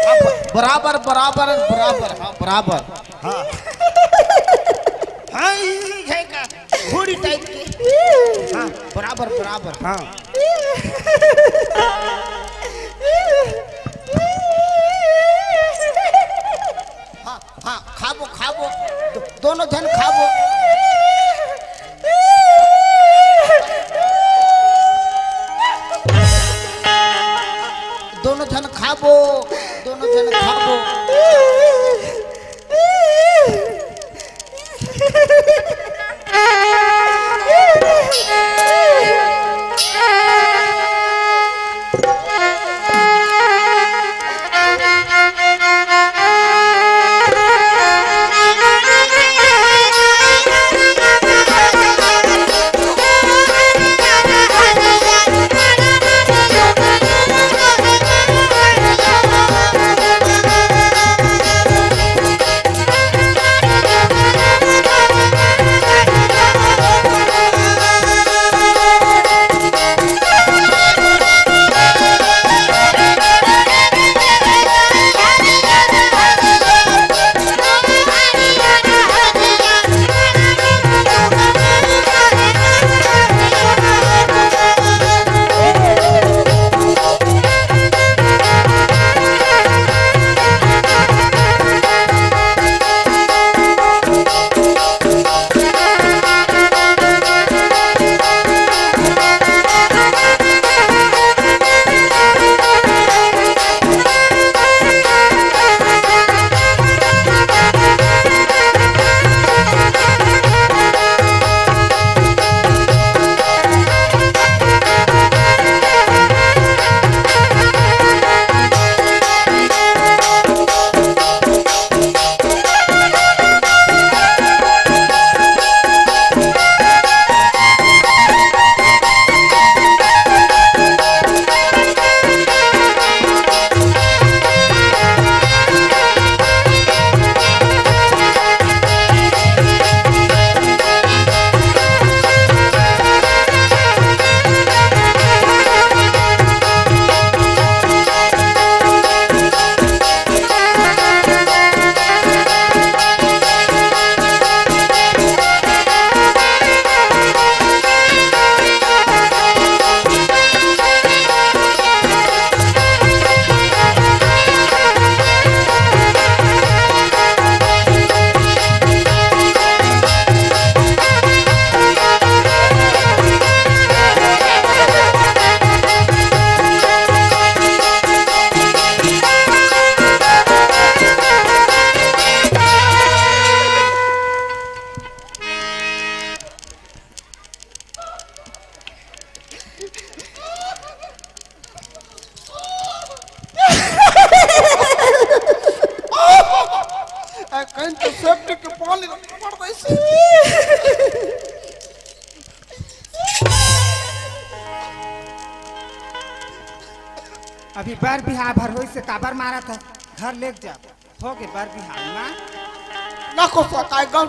हाँ, ब-, बराबर, बराबर, बराबर। हाँ, बराबर। हाँ। हाँ, ये है का? घोड़ी टाइप के। हाँ, बराबर, बराबर। हाँ। हाँ, हाँ, खाबो, खाबो। दो-, दोनों झन खाबो। दोनों झन खाबो, दोनों झन खाबो। आ, कहीं तो सेफ्टी के पानी पड़ गई से। अभी बर बिहाव भर होई से काबर मारत है, घर लेके जा। हो गे बर बिहाव ना। ना को सताए गल।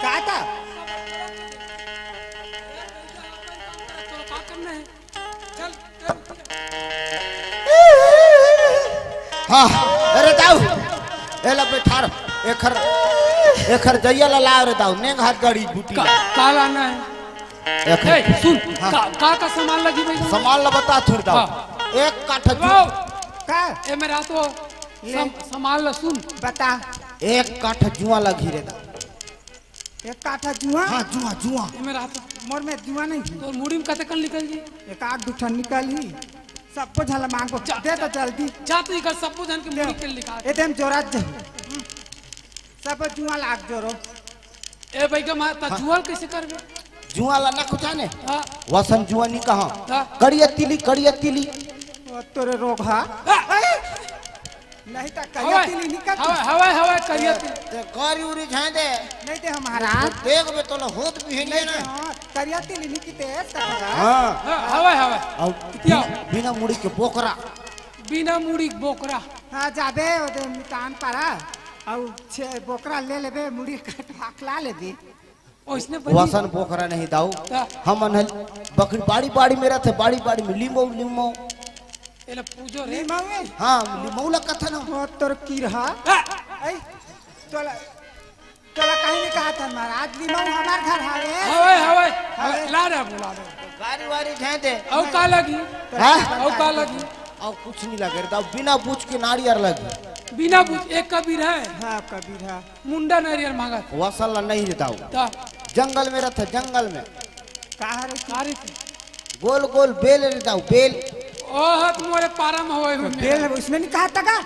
का था? हाँ, अरे जाओ। एला बैठार, एखर। एखर जइया ला लाव रे दाऊ, नेंग हाथ गड़ी बूटी का, ला। का लाना है? एखर ए, सुन, हाँ। का, का, का सामान लगी भाई? सामान ला बता थोड़ दाऊ। हाँ। एक काठा जू-, वाओ। का? ए, मेरा तो ले। सम-, सामान ला सुन। बता। एक काठा जुआ लगी रे दाऊ। एक काठा जुआ? हाँ, जुआ, जुआ। ए, मेरा तो मोर में जुआ नहीं। तोर मुड़ी में कते कन निकल जी? एक आध दू ठन निकल ही। सबको झन ला मांगो। जा, दे जा। तो जल्दी। जा तो इकर सबको झन के ले। मुड़ी के निकाल। ए, दे हम जोरात जाही। सब जुआ लाग जोरो। ए भाई का मार, ता हाँ। जुआ कैसे करबे? जुआ ला ना कुछ आने? हाँ। वसन जुआ नहीं कहा। हाँ। कड़िया तिली, कड़िया तिली। ओ तोरे रोग हा। हाँ। ए! नहीं ता करिया हवाई, तिली नहीं कर। हवाई, हवाई, हवाई, करिया तिली। ते गारी उरी झाए दे। नहीं दे हम महाराज। देख बे तोला होत भी है नहीं नहीं ना। हाँ, करिया तिली नहीं की तेज तक। हाँ। हाँ, हवाई, हवाई। अब कितिया? बिना मुड़ी के बोकरा। बिना मुड़ी के बोकरा। हाँ, जाबे ओदे मितान पारा। अउ छे बोकरा ले लेबे, मुड़ी कट हकला लेबे। ओइसने बनी। वसन बोकरा नहीं दाऊ। का? हमन हल बकरी बाड़ी बाड़ी में रहते, बाड़ी बाड़ी में लिमो लिमो। एला पूजो रे। लिमावे? हाँ, लिमो ला कथन हम। ओ तोर कीरहा। आ! ऐ, तोला, तोला कहीं नहीं कहा था महाराज, लिमो हमार घर हावे। हवे, हवे। हवे। ला रे, बुला रे। गारी वारी झाए दे। अउ का लगी? हाँ? अउ का लगी? अउ कुछ नहीं लगे रे दाऊ, बिना बूझ के नारियर लगी। बिना बूझ, एक कबीर है। हाँ, कबीर है। मुंडा नारियर मांगत। वसन ला नहीं रे दाऊ। ता। जंगल में रहता, जंगल में। का रे? का रे? गोल गोल बेल रे दाऊ, बेल। ओह, त मोरे पारा में होए हुए बेल मेरा। है, उसमें नहीं कहा था का?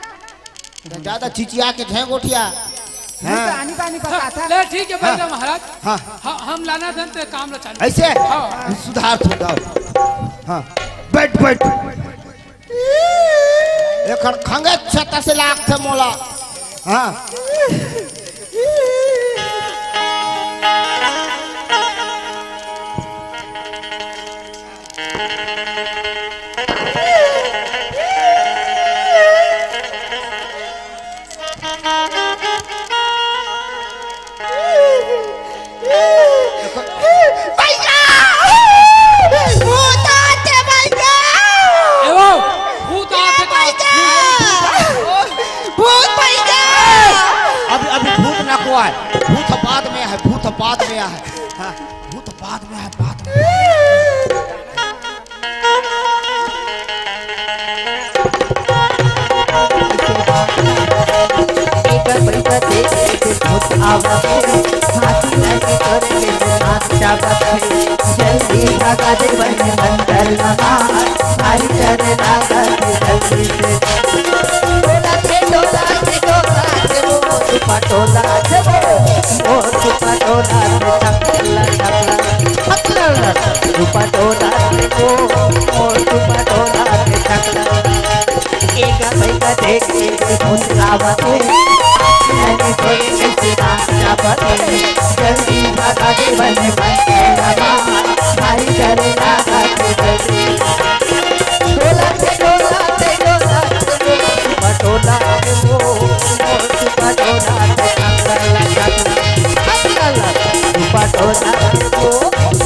तो ज्यादा चिचिया के झे गोठिया। नहीं तो हाँ। आनी बानी बता था। ले, ठीक है, बैठ जा हाँ। महाराज। हाँ। ह-, हम लाना धन ते काम ला चालू। ऐसे? हाँ। सुधार थोड़ा। हाँ। बैठ, बैठ। एखर खंगे छत्ता से लागथे मोला। हाँ। भैया! भूत आथे भैया! ए वो, भूत आथे का? भैया! भूत भैया! अभी, अभी भूत ना को आए, भूत बाद में है, भूत बाद में है। हाँ, भूत बाद में है, बाद में। एक पैसा दे के भूत आवत हे, हाथी लागे तोरे के नाच जावत हे। जल्दी भगा दे बने अंदर लगा, भारी करे लागत जल्दी से। टोला से, टोला से, टोला से, वो पटोला से, वो पटोला से, टकला, टकला, टकला, टकला। दुपटोला देखो, मोर दुपटोला देखला। एक पैसा देखे के मुस्कावत हे, मैंने सोए कैसे नाच जावत हे। जल्दी भगा दे बने बने लगा, भारी करे लागत जल्दी। डोला से, डोला से, डोला से, दुपटोला देखो, मोर दुपटोला देखला। दुपटोला देखो,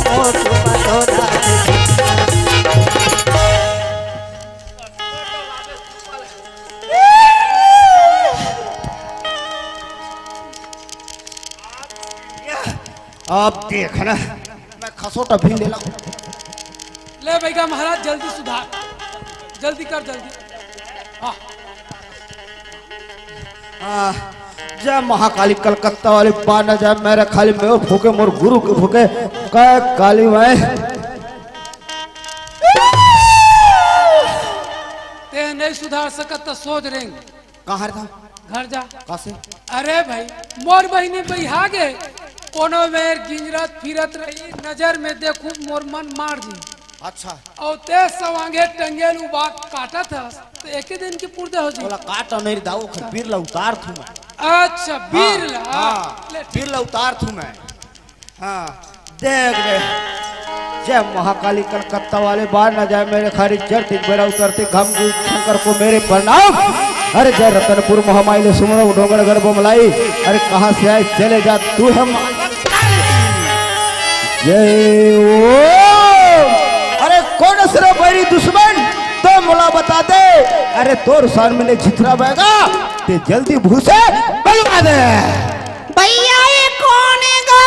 मोर दुपटोला देखला। अब देख ना, मैं खसोटा भी ले लाऊं। ले भैया महाराज, जल्दी सुधार, जल्दी कर, जल्दी। हाँ। हाँ, जय महाकाली कलकत्ता वाली, बा न जाए मेरे खाली में फूके, मोर गुरु के फूके, काय काली माई। ते नहीं सुधार सकत त सोच रेंग। कहाँ रे था? घर जा। कइसे? अरे भाई, मोर बहिनी बइहा गे, कोनो मेर गिंजरत फिरत रही, नजर में देखू मोर मन मार जी। अच्छा। अउ ते सवांगे टंगेल उबा काटत हस, त एके दिन के पुरदा हो जी। ओला काट नहीं दाऊ, ओखर पीर ला उतार थू मैं। अच्छा, पीर ला। हाँ, ले ठीक। पीर ला उतार थू मैं। हाँ, देख रे। जय महाकाली कलकत्ता वाले, बाहर ना जाए मेरे खारी, चढ़ती बेड़ा उतरती घम गुरु शंकर को मेरे प्रणाम। अरे जय रतनपुर महामाई ले सुमरो डोंगरगढ़ बमलाई। अरे कहाँ से आए चले जा तू है माँ। जय ओम। अरे कौन असरा बैरी दुश्मन तो मोला बता दे। अरे तोर सामने जितरा बैगा ते जल्दी भूसे बलवा दे। भैया, ये कौन है गो?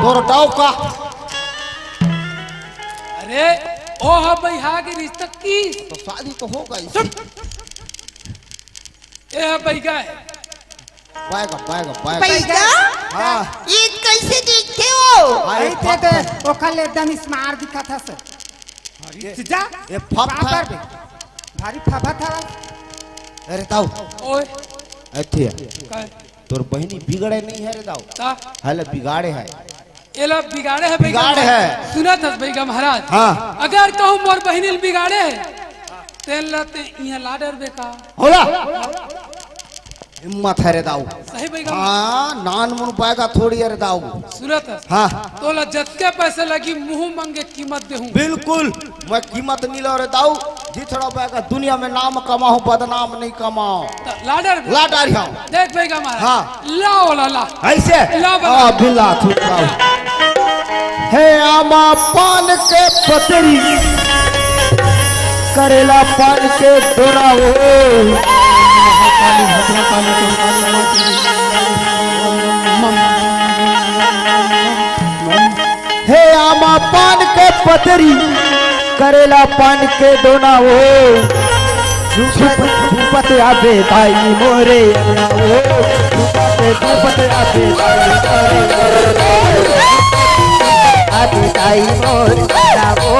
तोर डौका। अरे, ओ हा बइहा के रिश्ता की। तो शादी तो हो गई। चुप। ए हा बइगा है। बैगा, बैगा, बैगा। बैगा? हाँ। ये कैसे देखते हो? हाँ, ये अरे, फक ते, ते, ओखर ले एकदम smart दिखत हस। ये, जा, ये फक बापर था। बे। भारी फफा था। अरे, ताऊ। ओए। अच्छी है। काय? तोर बहिनी बिगड़े नहीं है रे दाऊ। ता? हले बिगाड़े है। एला बिगाड़े है बइगा बिगाड़े महाराज। है। सुनत हस बइगा महाराज। हाँ। अगर कहूँ मोर बहिनी ल बिगाड़े है, तेन ल ते इहाँ ला डरबे का? होला। हिम्मत है रे दाऊ। सही बइगा। हाँ, नान मुन बैगा थोड़ी है रे दाऊ। सुनत हस। हाँ। तोला जतके पैसे लगी मुँह मांगे कीमत देहूँ। बिल्कुल। मैं कीमत नहीं लो रे दाऊ, जितड़ा बैगा दुनिया में नाम कमाऊं, बदनाम नहीं कमाऊं। त ला डर। ला डर हूं। देख बइगा महाराज। हाँ। लाओ ला, ला। ऐसे? ला बला। आ, बिल्ला थूक लाओ। हे आमा पान के पतरी, करेला पान के दोना हो। हे आमा पान के पतरी, करेला पान के दोना हो। झूपत, झूपत आबे दाई मोरे अंगना हो। झूपत, झूपत आबे दाई मोरे अंगना हो। आबे दाई मोरे अंगना हो।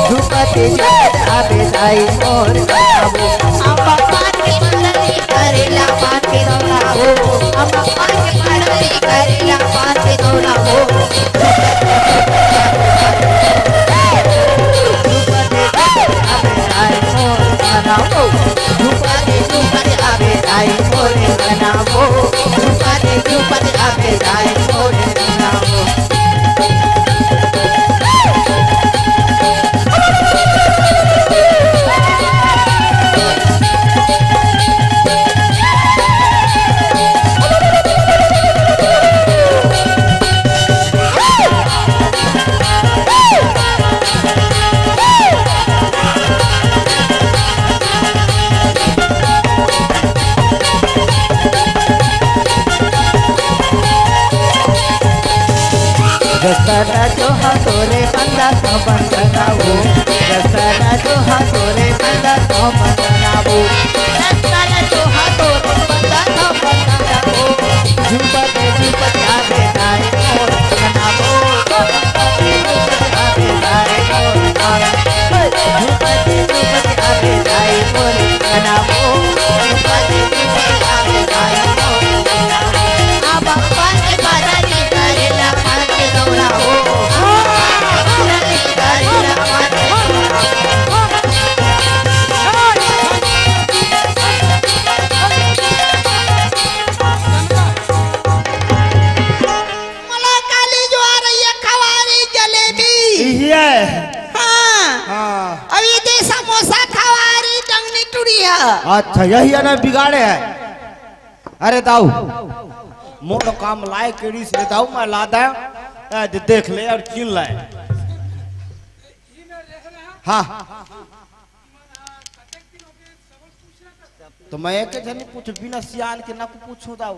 झूपत, झूपत आबे दाई मोरे अंगना हो। आमा पान के पतरी, करेला पान के दोना हो। आमा पान के पतरी, करेला पान के दोना हो। दसरा जो हा तोरे बंदा तो बंदना हो, दसरा जो हा तोरे बंदा तो बंदना हो, दसरा जो हा तोरे बंदा तो बंदना हो। झूपत झूपत आबे दाई मोर अंगना हो। मला काली जो आ रही है खवारी जलेबी। इही है। हाँ। हाँ। अभी दे समोसा खवारी टंगनी टुरी है। अच्छा, यही है ना बिगाड़े है। अरे दाऊ, मोर काम लाए केड़ी से दाऊ, मैं ला दे। ए, दे-, देख ले और चिन लाए। हाँ। तो मैं एक झन पूछ बिना सियान के ना को पूछू दाऊ।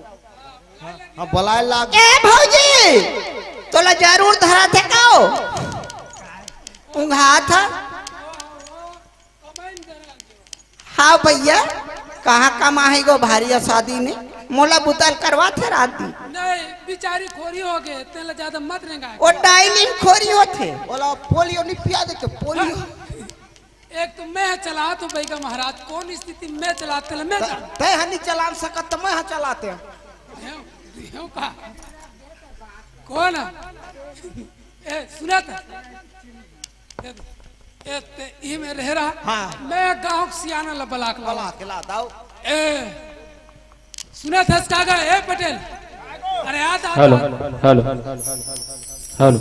हाँ, हाँ, बलाए लाग। ए भौजी, तोला जरूर धरा थे काओ? ऊँघा था। हाँ भैया, कहाँ कमाही गो भारी शादी में? मोला बुतल करवा थे रात दिन। नहीं, बिचारी खोरी हो गए, तेला ज्यादा मत रेंगा। वो डाइनिंग खोरी होथे। बोला पोलियो नहीं पिया दे के पोलियो। एक तो मैं चलात हूँ बइगा महाराज, कौन स्थिति में चलात ले मैं त-, चला। तै ह नहीं चला सकत त मैं ह चलाते। देव, देव का? कौन? ए, सुनत? ए, ते, ई में रह रहा। हाँ। मैं गाँव के सियाना ला बलाक ला। बला के ला दाऊ। ए, सुनत हस का गा? ए पटेल। अरे आ, आ, हेलो, आ। Hello, hello.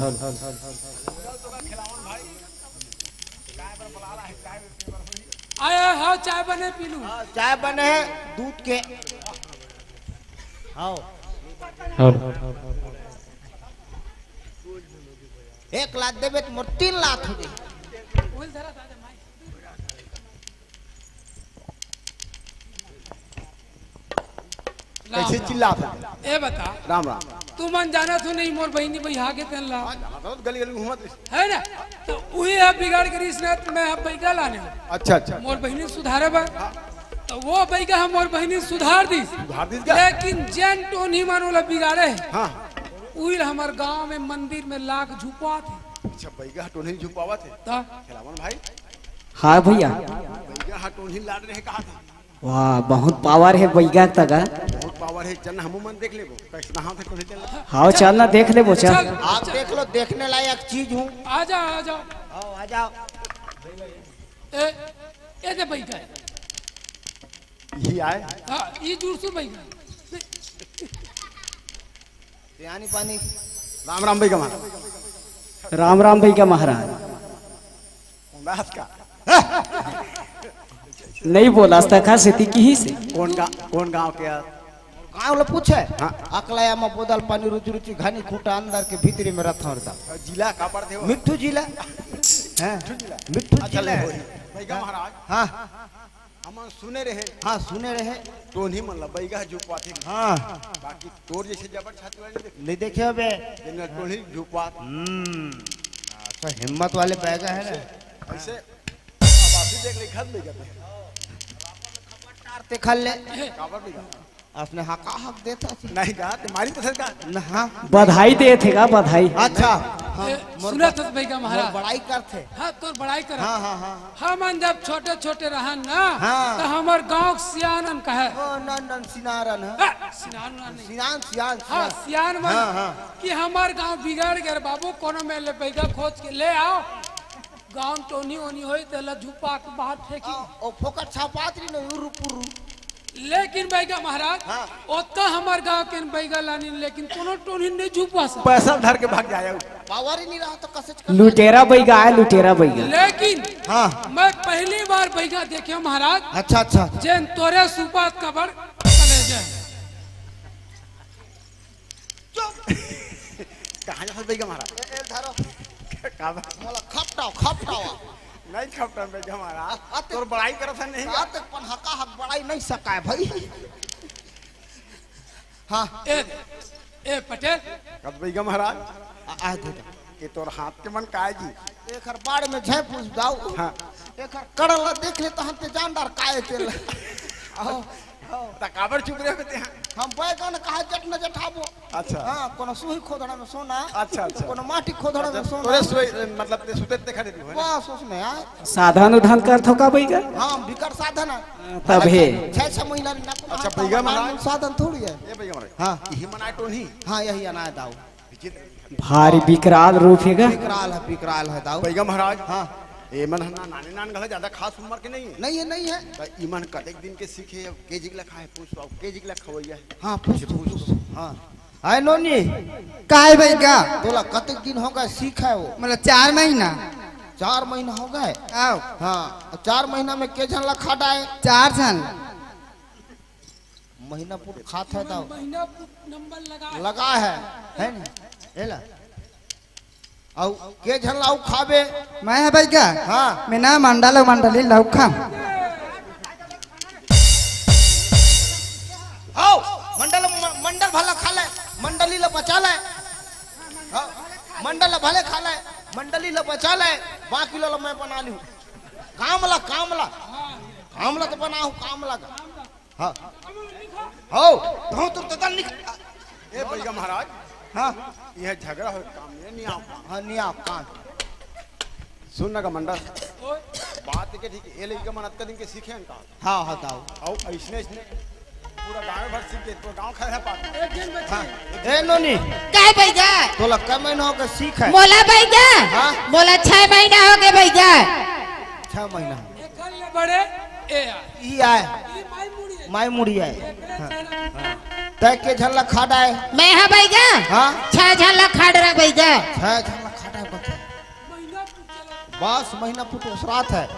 आया, हाँ, चाय बने पी लूँ। हाँ, चाय बने है, दूध के। हाँ। हाँ। एक लात देबे त मोर तीन लात हो जाई। राम, कैसे राम। चिल्लात हे? ए बता, राम राम। तुमन जानत हो नहीं, मोर बहिनी बइहा गे तेन ला। हाँ, जानत हो, गली गली घूमत रहिस। है ना? त उही ह बिगाड़ के रहिस ना, त मैं ह बइगा लाने हँव। अच्छा, अच्छा। मोर बहिनी सुधारे बर। हाँ। त ओ बइगा ह मोर बहिनी सुधार दिस। सुधार दिस का? लेकिन जेन टोनही मन ओला बिगाड़े हे, हाँ। उही ल हमर गांव में मंदिर में लाके झुपवात हे। अच्छा, बइगा ह टोनही झुपवावत हे। त? खेलावन भाई। हाँ भैया। बइगा ह टोनही लाने रहे कहा थे। वाह, बहुत पावर हे बइगा तगा। बहुत पावर हे, चल ना, हमू मन देख लेबो, कैसना हाथ हे, कोने चल। हाँ, चल ना, देख लेबो, चल। चल। आप देख लो, देखने लायक चीज हूँ। आ जा, आ जा। आओ, आ जाओ। ए, ए दे बइगा। यही आए। हाँ, ये जुड़सू बइगा। ते आनी पानी। राम राम बइगा महाराज। राम राम बइगा महाराज। उदास का? नहीं बोलास तखा सेती किहिस। कौन गा-, कौन गांव के यार? गांव ला पूछे? हाँ। अकलाया में बोदल पानी रुचि रुचि घानी खूंटा अंदर के भीतरी में रथौर दा। जिला का पड़थे वो? मिट्ठू जिला। हैं? मिट्ठू जिला। मिट्ठू अच्छा, जिला। ले होई। बइगा महाराज। हाँ। हमन सुने रहे। हाँ, सुने रहे। टोनही मन ला बइगा झुकवाथे। हाँ। बाकी तोर जैसे जबर छाती वाले नहीं देखे। नहीं देखे हबे। जेन ला टोनही झुकवात। हम्म। अच्छा, हिम्मत वाले बइगा हे ना। ऐसे अब आप ही देख ले, घर ले जाते हैं। तार ते खल ले। काबर नहीं जाता? असने हाका हक देता थी। नहीं गा, तुम्हारी तो सरकार। न, हाँ। बधाई देत हे गा, बधाई। अच्छा। हाँ, ए, मोर सुनत ब-, हस बइगा मोर महाराज। बड़ाई करथे। हाँ, तोर बड़ाई करत। हाँ, हाँ, हाँ, हाँ। हमन जब छोटे-छोटे रहन ना, हाँ। त हमर गांव के सियानन कहे। ओ, नन, नन, सिनारन, हाँ। हाँ, सिनान उनान नहीं। सियान, सियान, हाँ, सियान। सियान मन हाँ, हाँ। कि हमर गांव बिगड़ गे रे बाबू, कोनो मेर ले बइगा खोज के ले आओ। गांव टोनी ओनी होई, तेला झुपा के बाहर फेंकी। आ, ओ फोकट छापात रही न, उरु पुरु। लेकिन बइगा महाराज, हाँ। ओतका हमर गांव के बइगा लानिन, लेकिन कोनो टोनी नहीं झुपवा सके। पैसा धर के भाग जाए। पावर ही नहीं रहा तो कसे च-, लुटेरा बइगा आय, लुटेरा बइगा। लेकिन हाँ। मैं पहली बार बइगा देखे हूँ महाराज। अच्छा, अच्छा। जेन तोरे सुपात कबर चले जाए। चुप। कहाँ जात बइगा महाराज? ए, ए, धरो। का बा? मोला खपटाओ, खपटाओ। नहीं खपटा बइगा महाराज। आ, आ, ते तोर बड़ाई करत हे नहीं। आ, ते पन हका हक बड़ाई नहीं सकाय भाई। हाँ। ए, ए, पटेल। कब बइगा महाराज? आ, आ, दे दे। ये तोर हाथ के मन काय जी? एकर बाड़ में झै पूछ दाऊ। हाँ। एकर कड़ल ला देख ले तहन ते जान डार काय तेल। आओ। त काबर चुप रहे बे तेहा? हम बैगन कहा जट न जठाबो। अच्छा। हाँ, कोनो सुही खोदड़ा में सोना। अच्छा, अच्छा। कोनो माटी खोदड़ा में अच्छा, सोना। तोरे सोई, मतलब, ते सुते ते खड़े दियो, है ना? बस, उसने, हाँ। साधन उधन करथो का बइगा? हाँ, बिकट साधन है। तभे। छह, छह महीना में ना अच्छा, बइगा महाराज। साधन थोड़ी है। ये बइगा महाराज। हाँ। यही मनाए टोनी। हाँ, यही अनाए दाऊ। भारी विकराल रूप हे गा। विकराल है, विकराल है दाऊ। बइगा महाराज। हाँ। ए मन ह ना, नाने नान घला, ज्यादा खास उम्र के नहीं है। नहीं है, नहीं है। त इमन कतेक दिन के सीखे, अब केजिक ला खाए, पूछ तो, अब केजिक ला खवैया है। हाँ, पूछ तो, पूछ तो। हाँ। आय नोनी। काय बइगा? तोला कतेक दिन हो गए सीखे वो? मतलब चार महीना। चार महीना हो गए? आओ। हाँ, चार महीना में के झन ला खा डाए? चार झन। महीना पुट खात है तो महीना पुट नंबर लगा है। लगा है, है नी? हे ला। अउ के झन लाऊ खाबे? मैं है बइगा? हाँ। मैं ना मंडल अउ मंडली लाऊ खाम। आओ, मंडल म-, मंडल भला खा ले, मंडली ला बचा ले। हाँ, मंडल ला भले खा ले, मंडली ला बचा ले, बाकी ला मैं बना लूँ। कामला, कामला। कामला तो बनाहूँ, कामला का। हाँ। हो, हो, तुम तो दल निक-, ए, बइगा महाराज। हाँ। यह झगड़ा हो काम, ये नहीं आप। हाँ, नहीं आप काम। सुन ना का मंडल। बात के ठीक है, ये लइका मन अतका दिन के सीखे हैं का? हाँ, हाँ, दाऊ। आओ, ऐसने, ऐसने पूरा गाँव भर सीख गए, तो गाँव खाए है पास। हाँ। ए, नोनी। काय बइगा? तोला कै महीना हो के सीख है? मोला बइगा? हाँ। मोला छह महीना हो गए बइगा। छह महीना। एखर ले बड़े ए आय। ई आय। ई माई मुड़ी आय। माई मुड़ी आय। एखरे हाँ। छेना। तै के झन ला खा डाय? मैं हा बइगा? हाँ। छह झन ला खा डरा बइगा। छह झन ला खा डाय बता। महीना पुट चला। बस महीना पुट ओसरात है।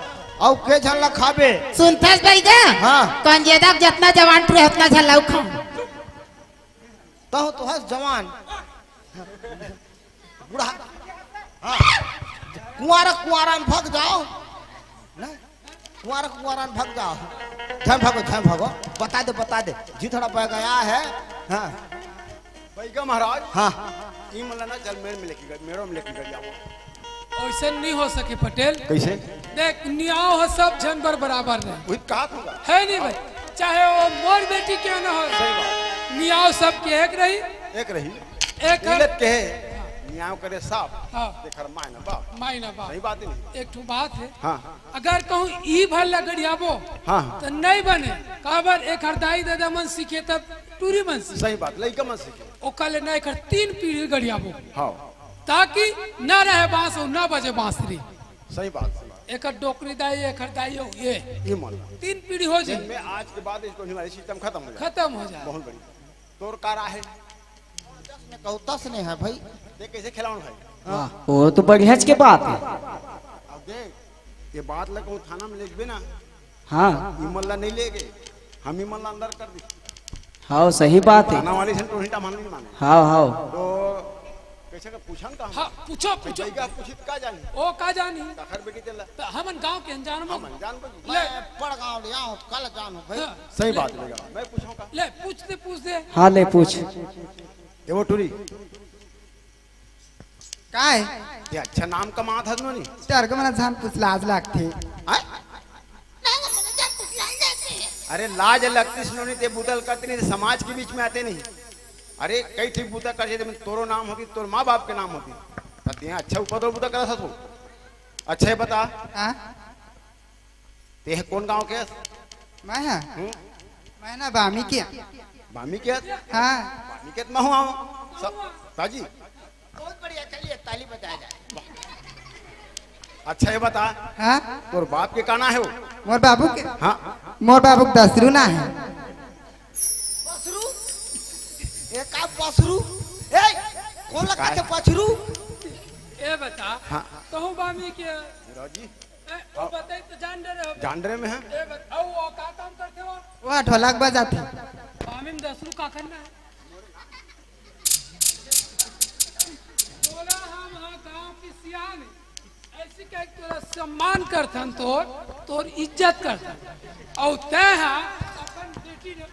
अउ के झन ला खाबे? सुनथस बइगा? हाँ। कौन जेदा जतना जवान टुरे उतना झन ला खा। तहु तो हस जवान। बूढ़ा। हाँ। कुंवारा, कुंवारा में भग जाओ। ना? कुंवारा कुंवारा भग जाओ। झन भगो, झन भगो। बता दे, बता दे। जी थोड़ा पै गया है। हाँ। बैगा महाराज। हाँ। ई मन ला ना जलमेर में लेके गए, मेरो में लेके गए जाओ। ओइसन नहीं हो सके पटेल। कैसे? देख, नियाव ह सब झन बर बराबर नहीं। वही कहा था। है नहीं भाई, चाहे वो मोर बेटी क्यों ना हो। सही बात। नियाव सबके एक रही। एक रही। एक इलत के है, नियाव करे साफ। हाँ। देखर माय ना बाप। माय ना बाप। सही बात है नहीं? एक ठो बात है। हाँ। अगर कहूँ ई भर ला गड़ियाबो, हाँ, हाँ। तो नहीं बने। काबर एकर दाई ददा मन सीखे तब टूरी मन सीखे। सही बात, लइका मन सीखे। ओकर ले नहीं कर तीन पीढ़ी गड़ियाबो। हाँ। ताकि ना रहे बांस और ना बजे बांसुरी। सही बात, सही बात। एकर डोकरी दाई, एकर दाई हो ये। ये मन। तीन पीढ़ी हो जाए। इनमें आज के बाद इसको हमारी सिस्टम खत्म हो जाए। खत्म हो जाए। बहुत बढ़िया। तोर का राय है? जस ने कहू तस ने है भाई। देख कैसे खिलावन भाई। वाह, वो तो बढ़िया के बात है। अब देख, ये बात ला कहूँ थाना में लिखबे ना। हाँ। इमन ला नहीं लेगे, हम इमन ला अंदर कर दी। हाँ, सही बात है। थाना वाले से तो नहीं माने। हाँ, हाँ। तो कैसे का पूछन का? हाँ, पूछो, पूछो। भाई का पूछित का जानी? ओ का जानी? तखर बेटी तेला। तो हमन गांव के अनजान में। हम अनजान में। ले। मैं पड़ गांव ले आऊं, कल जानू भाई। हाँ। सही ले। बात है, मैं पूछूं का? ले, पूछ दे, पूछ दे। हाँ, ले पूछ। ए वो टूरी। काय? ये अच्छा नाम कमात हस नोनी। डर के मन झन पूछ, लाज लागथे। आय? अरे लाज लगतीस नोनी, ते बुतल करते नहीं, समाज के बीच में आते नहीं। अरे कई ठीक बुता कर जेते में तोरो नाम होती, तोर माँ बाप के नाम होती। त ते अच्छा उपद्रव बुता करत हस। अच्छा ये बता। हाँ? ते ह कोन गांव के? मैं ह? हम्म? मैं ना बामी के। बामी के? हाँ। बामी के त महू आऊं। स-, ताजी। बहुत बढ़िया, चलिए ताली बजाया जाए। अच्छा ये बता। हाँ? तोर बाप के का नाम हे वो? मोर बाबू के? हाँ। मोर बाबू के दसरू नाम हे। बसरू? ए का बसरू? ए, कोन लगथे बछरू? ए बता। हाँ। तहूँ बामी के? राजी। ए, वो बताई तो जान डरे हो। जान डरे में है। ए बता, वो का काम करथे वो? वो ढोलक बजाथे। बामी में दसरू का करना है? बोला हम हाँ गांव की सियान। ऐसी कह के तोरा सम्मान करथन, तोर, तोर इज्जत करथन। और तै हा अपन बेटी ने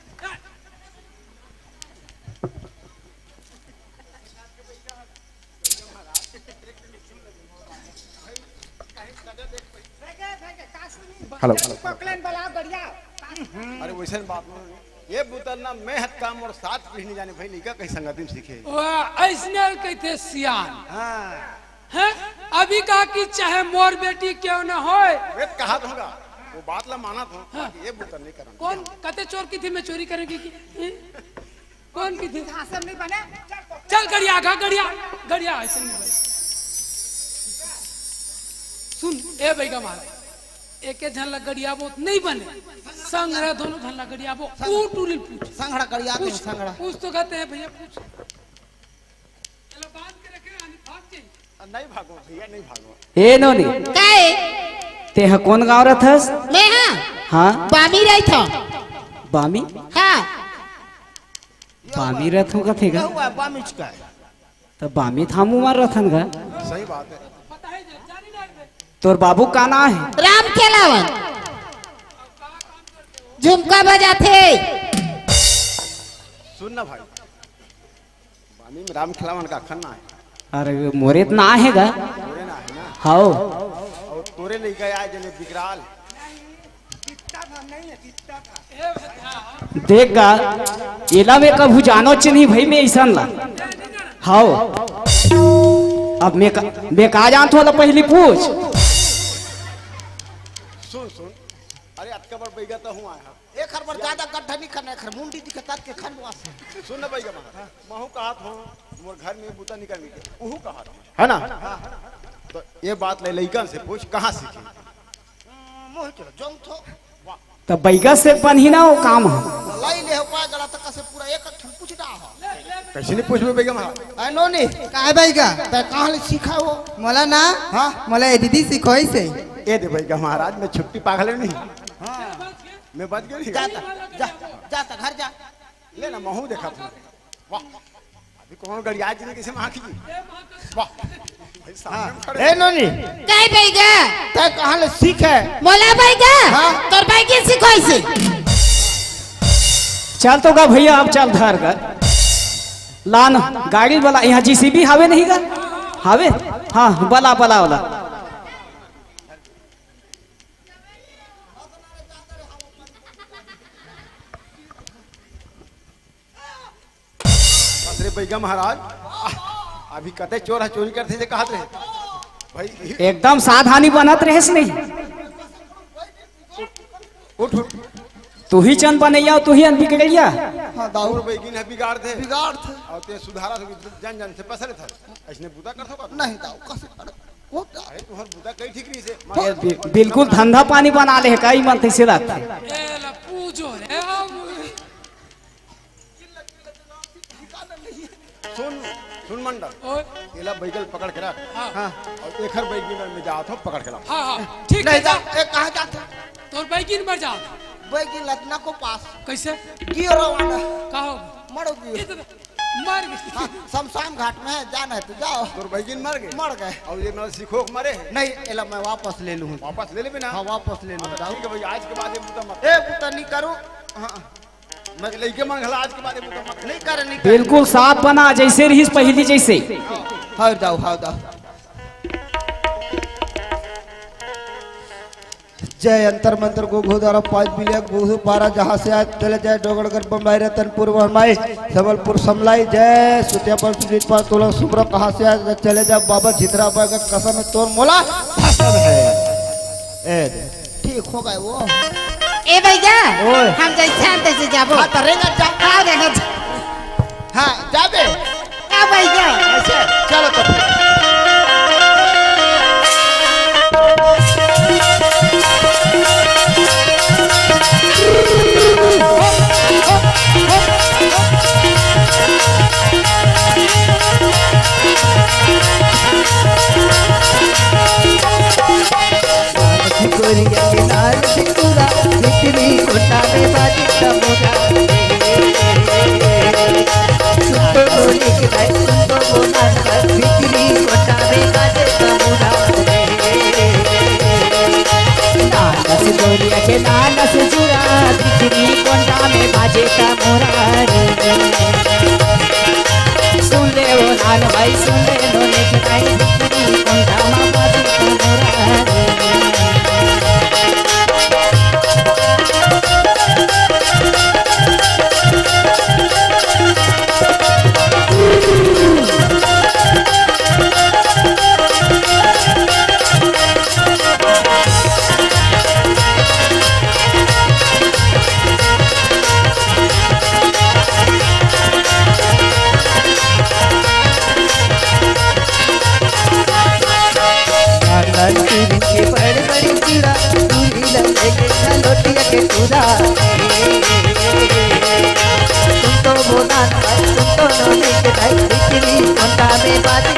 हेलो। अरे वैसे बात नहीं। ये बुतल ना मैं हत काम और साथ पीढ़ी नहीं जाने भाई, लइका कहीं संगति में सीखे। वाह, ऐसने कहिथे सियान। हाँ। हैं? अभी कहा कि चाहे मोर बेटी क्यों ना होय। वे कहा तो होगा, वो बात ला माना था, हाँ। बाकी ये बुतल नहीं करना। कौन कते चोर कहिथे मैं चोरी करेंगे कि? कौन कहिथे? हाँ, सब नहीं बने। चल गड़िया, आगा गड़िया, गड़िया, ऐसे नहीं बने। सुन, ए बैगा मार, एके झन ला गड़ियाबो त नहीं बने। संघरा दोनों झन ला गड़ियाबो, ऊ टूरी ल पूछ। संघरा गड़ियाथे, पूछ, संघरा। पूछ तो कहते हैं भैया, पूछ। चलो, बांध के रखे, आने भाग जाइए। नहीं भागो भैया, नहीं भागो। ए नोनी। काय? ते ह कोन गांव रथस? मैं हा? हाँ। बामी रहिथों। बामी? हाँ। बामी रथों कथे गा? हुआ बामिच का। त बामी थामू मार रथन गा। सही बात है। तोर बाबू का नाम हे? राम खेलावन। झुमका बजाथे। सुन ना भाई, बानी में राम खिलावन का खन्ना है। अरे मोरे त ना हे गा। तोरे ना है ना। हाओ। और तोरे लइका आए जने विकराल। देख गा, एला मैं कभू जानो च नहीं भाई, मैं ऐसन ला। हाओ। अब मैं का, मैं का जानत हों, ला पहली पूछ। सुन, सुन। अरे अतका बड़ बैगा तो हूँ आया। एखर बर ज्यादा गड्ढा नहीं करना, एखर मुंडी दिखे तत के खनवा से। सुन ना बैगा महाराज, महू कहत हों, मोर घर में बूता नहीं करने के, उहू कहत हों, है ना? तो ये बात ले लइकन से पूछ, कहाँ सीखे? हम्म, मोहित चलो, जोंग थो। त बैगा से बनही ना वो काम ह। लाई ले हो पाए गला तक से पूरा एक एक ठन पूछ डाह। कैसे नहीं पूछबे बैगा महाराज? ऐ नोनी, काय बैगा? तै कहाँ ले सीखा हो? मोला ना, हाँ? मोला ये दीदी सिखोइस हे। ए दे बैगा महाराज, मैं छुट्टी पागल नहीं। हाँ। मैं बच गई। जा त, जा, जा त घर जा। ले ना, महू देखा था। वाह। कौन गड़िया जिंदगी से माखी? वाह, भाई सामने में खड़े। ए नोनी, काय बैगा? तै कहाँ ले सीखे? मोला बैगा? हाँ। तोर बैगी सिखोइसे। चल तो गा भैया, अब चल धर कर। लान गाड़ी वाला, यहाँ जीसीबी हावे नहीं गा? हावे? हाँ, बला, बला, बला। अरे बैगा महाराज, अभी कते चोर ह चोरी करथे जे कहत रहे। भाई, एकदम सावधानी बनत रहेस नहीं। उठ, उठ। तू ही चंद बनैया, तू ही अन बिगड़ैया। हाँ, दाऊ। तोर बैगिन ह बिगाड़थे। बिगाड़थे। अउ ते सुधारथे, जन जन से पसरथे। अइसने बुता करथो का? नहीं दाऊ, कसे करे? वो क्या? अरे, तुहर बुता कई ठीक नहीं से। ए, बि-, बिल्कुल धंधा पानी बना ले हे, कई मन तैसे लागथे। ए, ला पूछो रे, हम सुन, सुन मंडल, ओए। एला बैगल पकड़ के रख। हाँ। हाँ। अउ एखर बैगिन में जात हो, पकड़ के लाओ। हाँ, हाँ, ठीक नहीं है, जा, जा। ए, कहाँ जात हो? तोर बैगिन में जात। बैगिन लदना को पास। कैसे? गियो रवाना। का हो? मरो गियो। ये तो मर गई। हाँ, शमशान घाट में है, जाना है तो जाओ। तोर बैगिन मर गए? मर गए। अउ ये मतलब सिखोक मरे है? नहीं, एला मैं वापस ले लूँ। वापस ले लेबे ना? हाँ, वापस ले लूँ। हाँ, जाओ। ठीक है भाई, आज के बाद ये बुता मत। ए, बुता नहीं करूँ। हाँ। मैं लइके मन घला आज के बाद ये बुता मत। नहीं करे, नहीं करे। बिल्कुल साफ बना, जैसे रहिस पहली जैसे। हाँ, जाओ, हाँ, जाओ। जय अंतर मंत्र गो घो द्वारा पाँच बिलिया गो पारा जहाँ से आए चले जाए डोगरगढ़ बम्बई रतनपुर बम्बई संबलपुर समलाई जय सुतिया पर सुजीत पाल तोला सुमरा कहाँ से आए चले जाए बाबा झितरा बाबा का कसम है तोर मोला भसम है। ए दे। ठीक हो गए वो। ए भैया, ओए। हम जैसे हम तैसे जाबो। हाँ, तो रेंगा जा। हाँ, रेंगा जा। हाँ, जाबे। ए भैया। ऐसे, चलो तो फिर। गोरिया के लाल सिंदूरा, भीतरी कोठा में बाजे तमूरा। सुन तो बोले के भाई, सुन तो बोला, भीतरी कोठा में बाजे तमूरा। लाल सिंदूरिया के लाल सिंदूरा, भीतरी कोठा में बाजे तमूरा। सुन ले ओ लाल भाई, सुन ले लो एक भाई, भीतरी कोठा में बाजे तमूरा। लाल पीरिन के बड़ बड़ी चूड़ा, दूरी लगे के लोटिया के चूड़ा। तुम तो बोला ना, तुम तो नोनी के दाई बिजली कोंडा में बाजी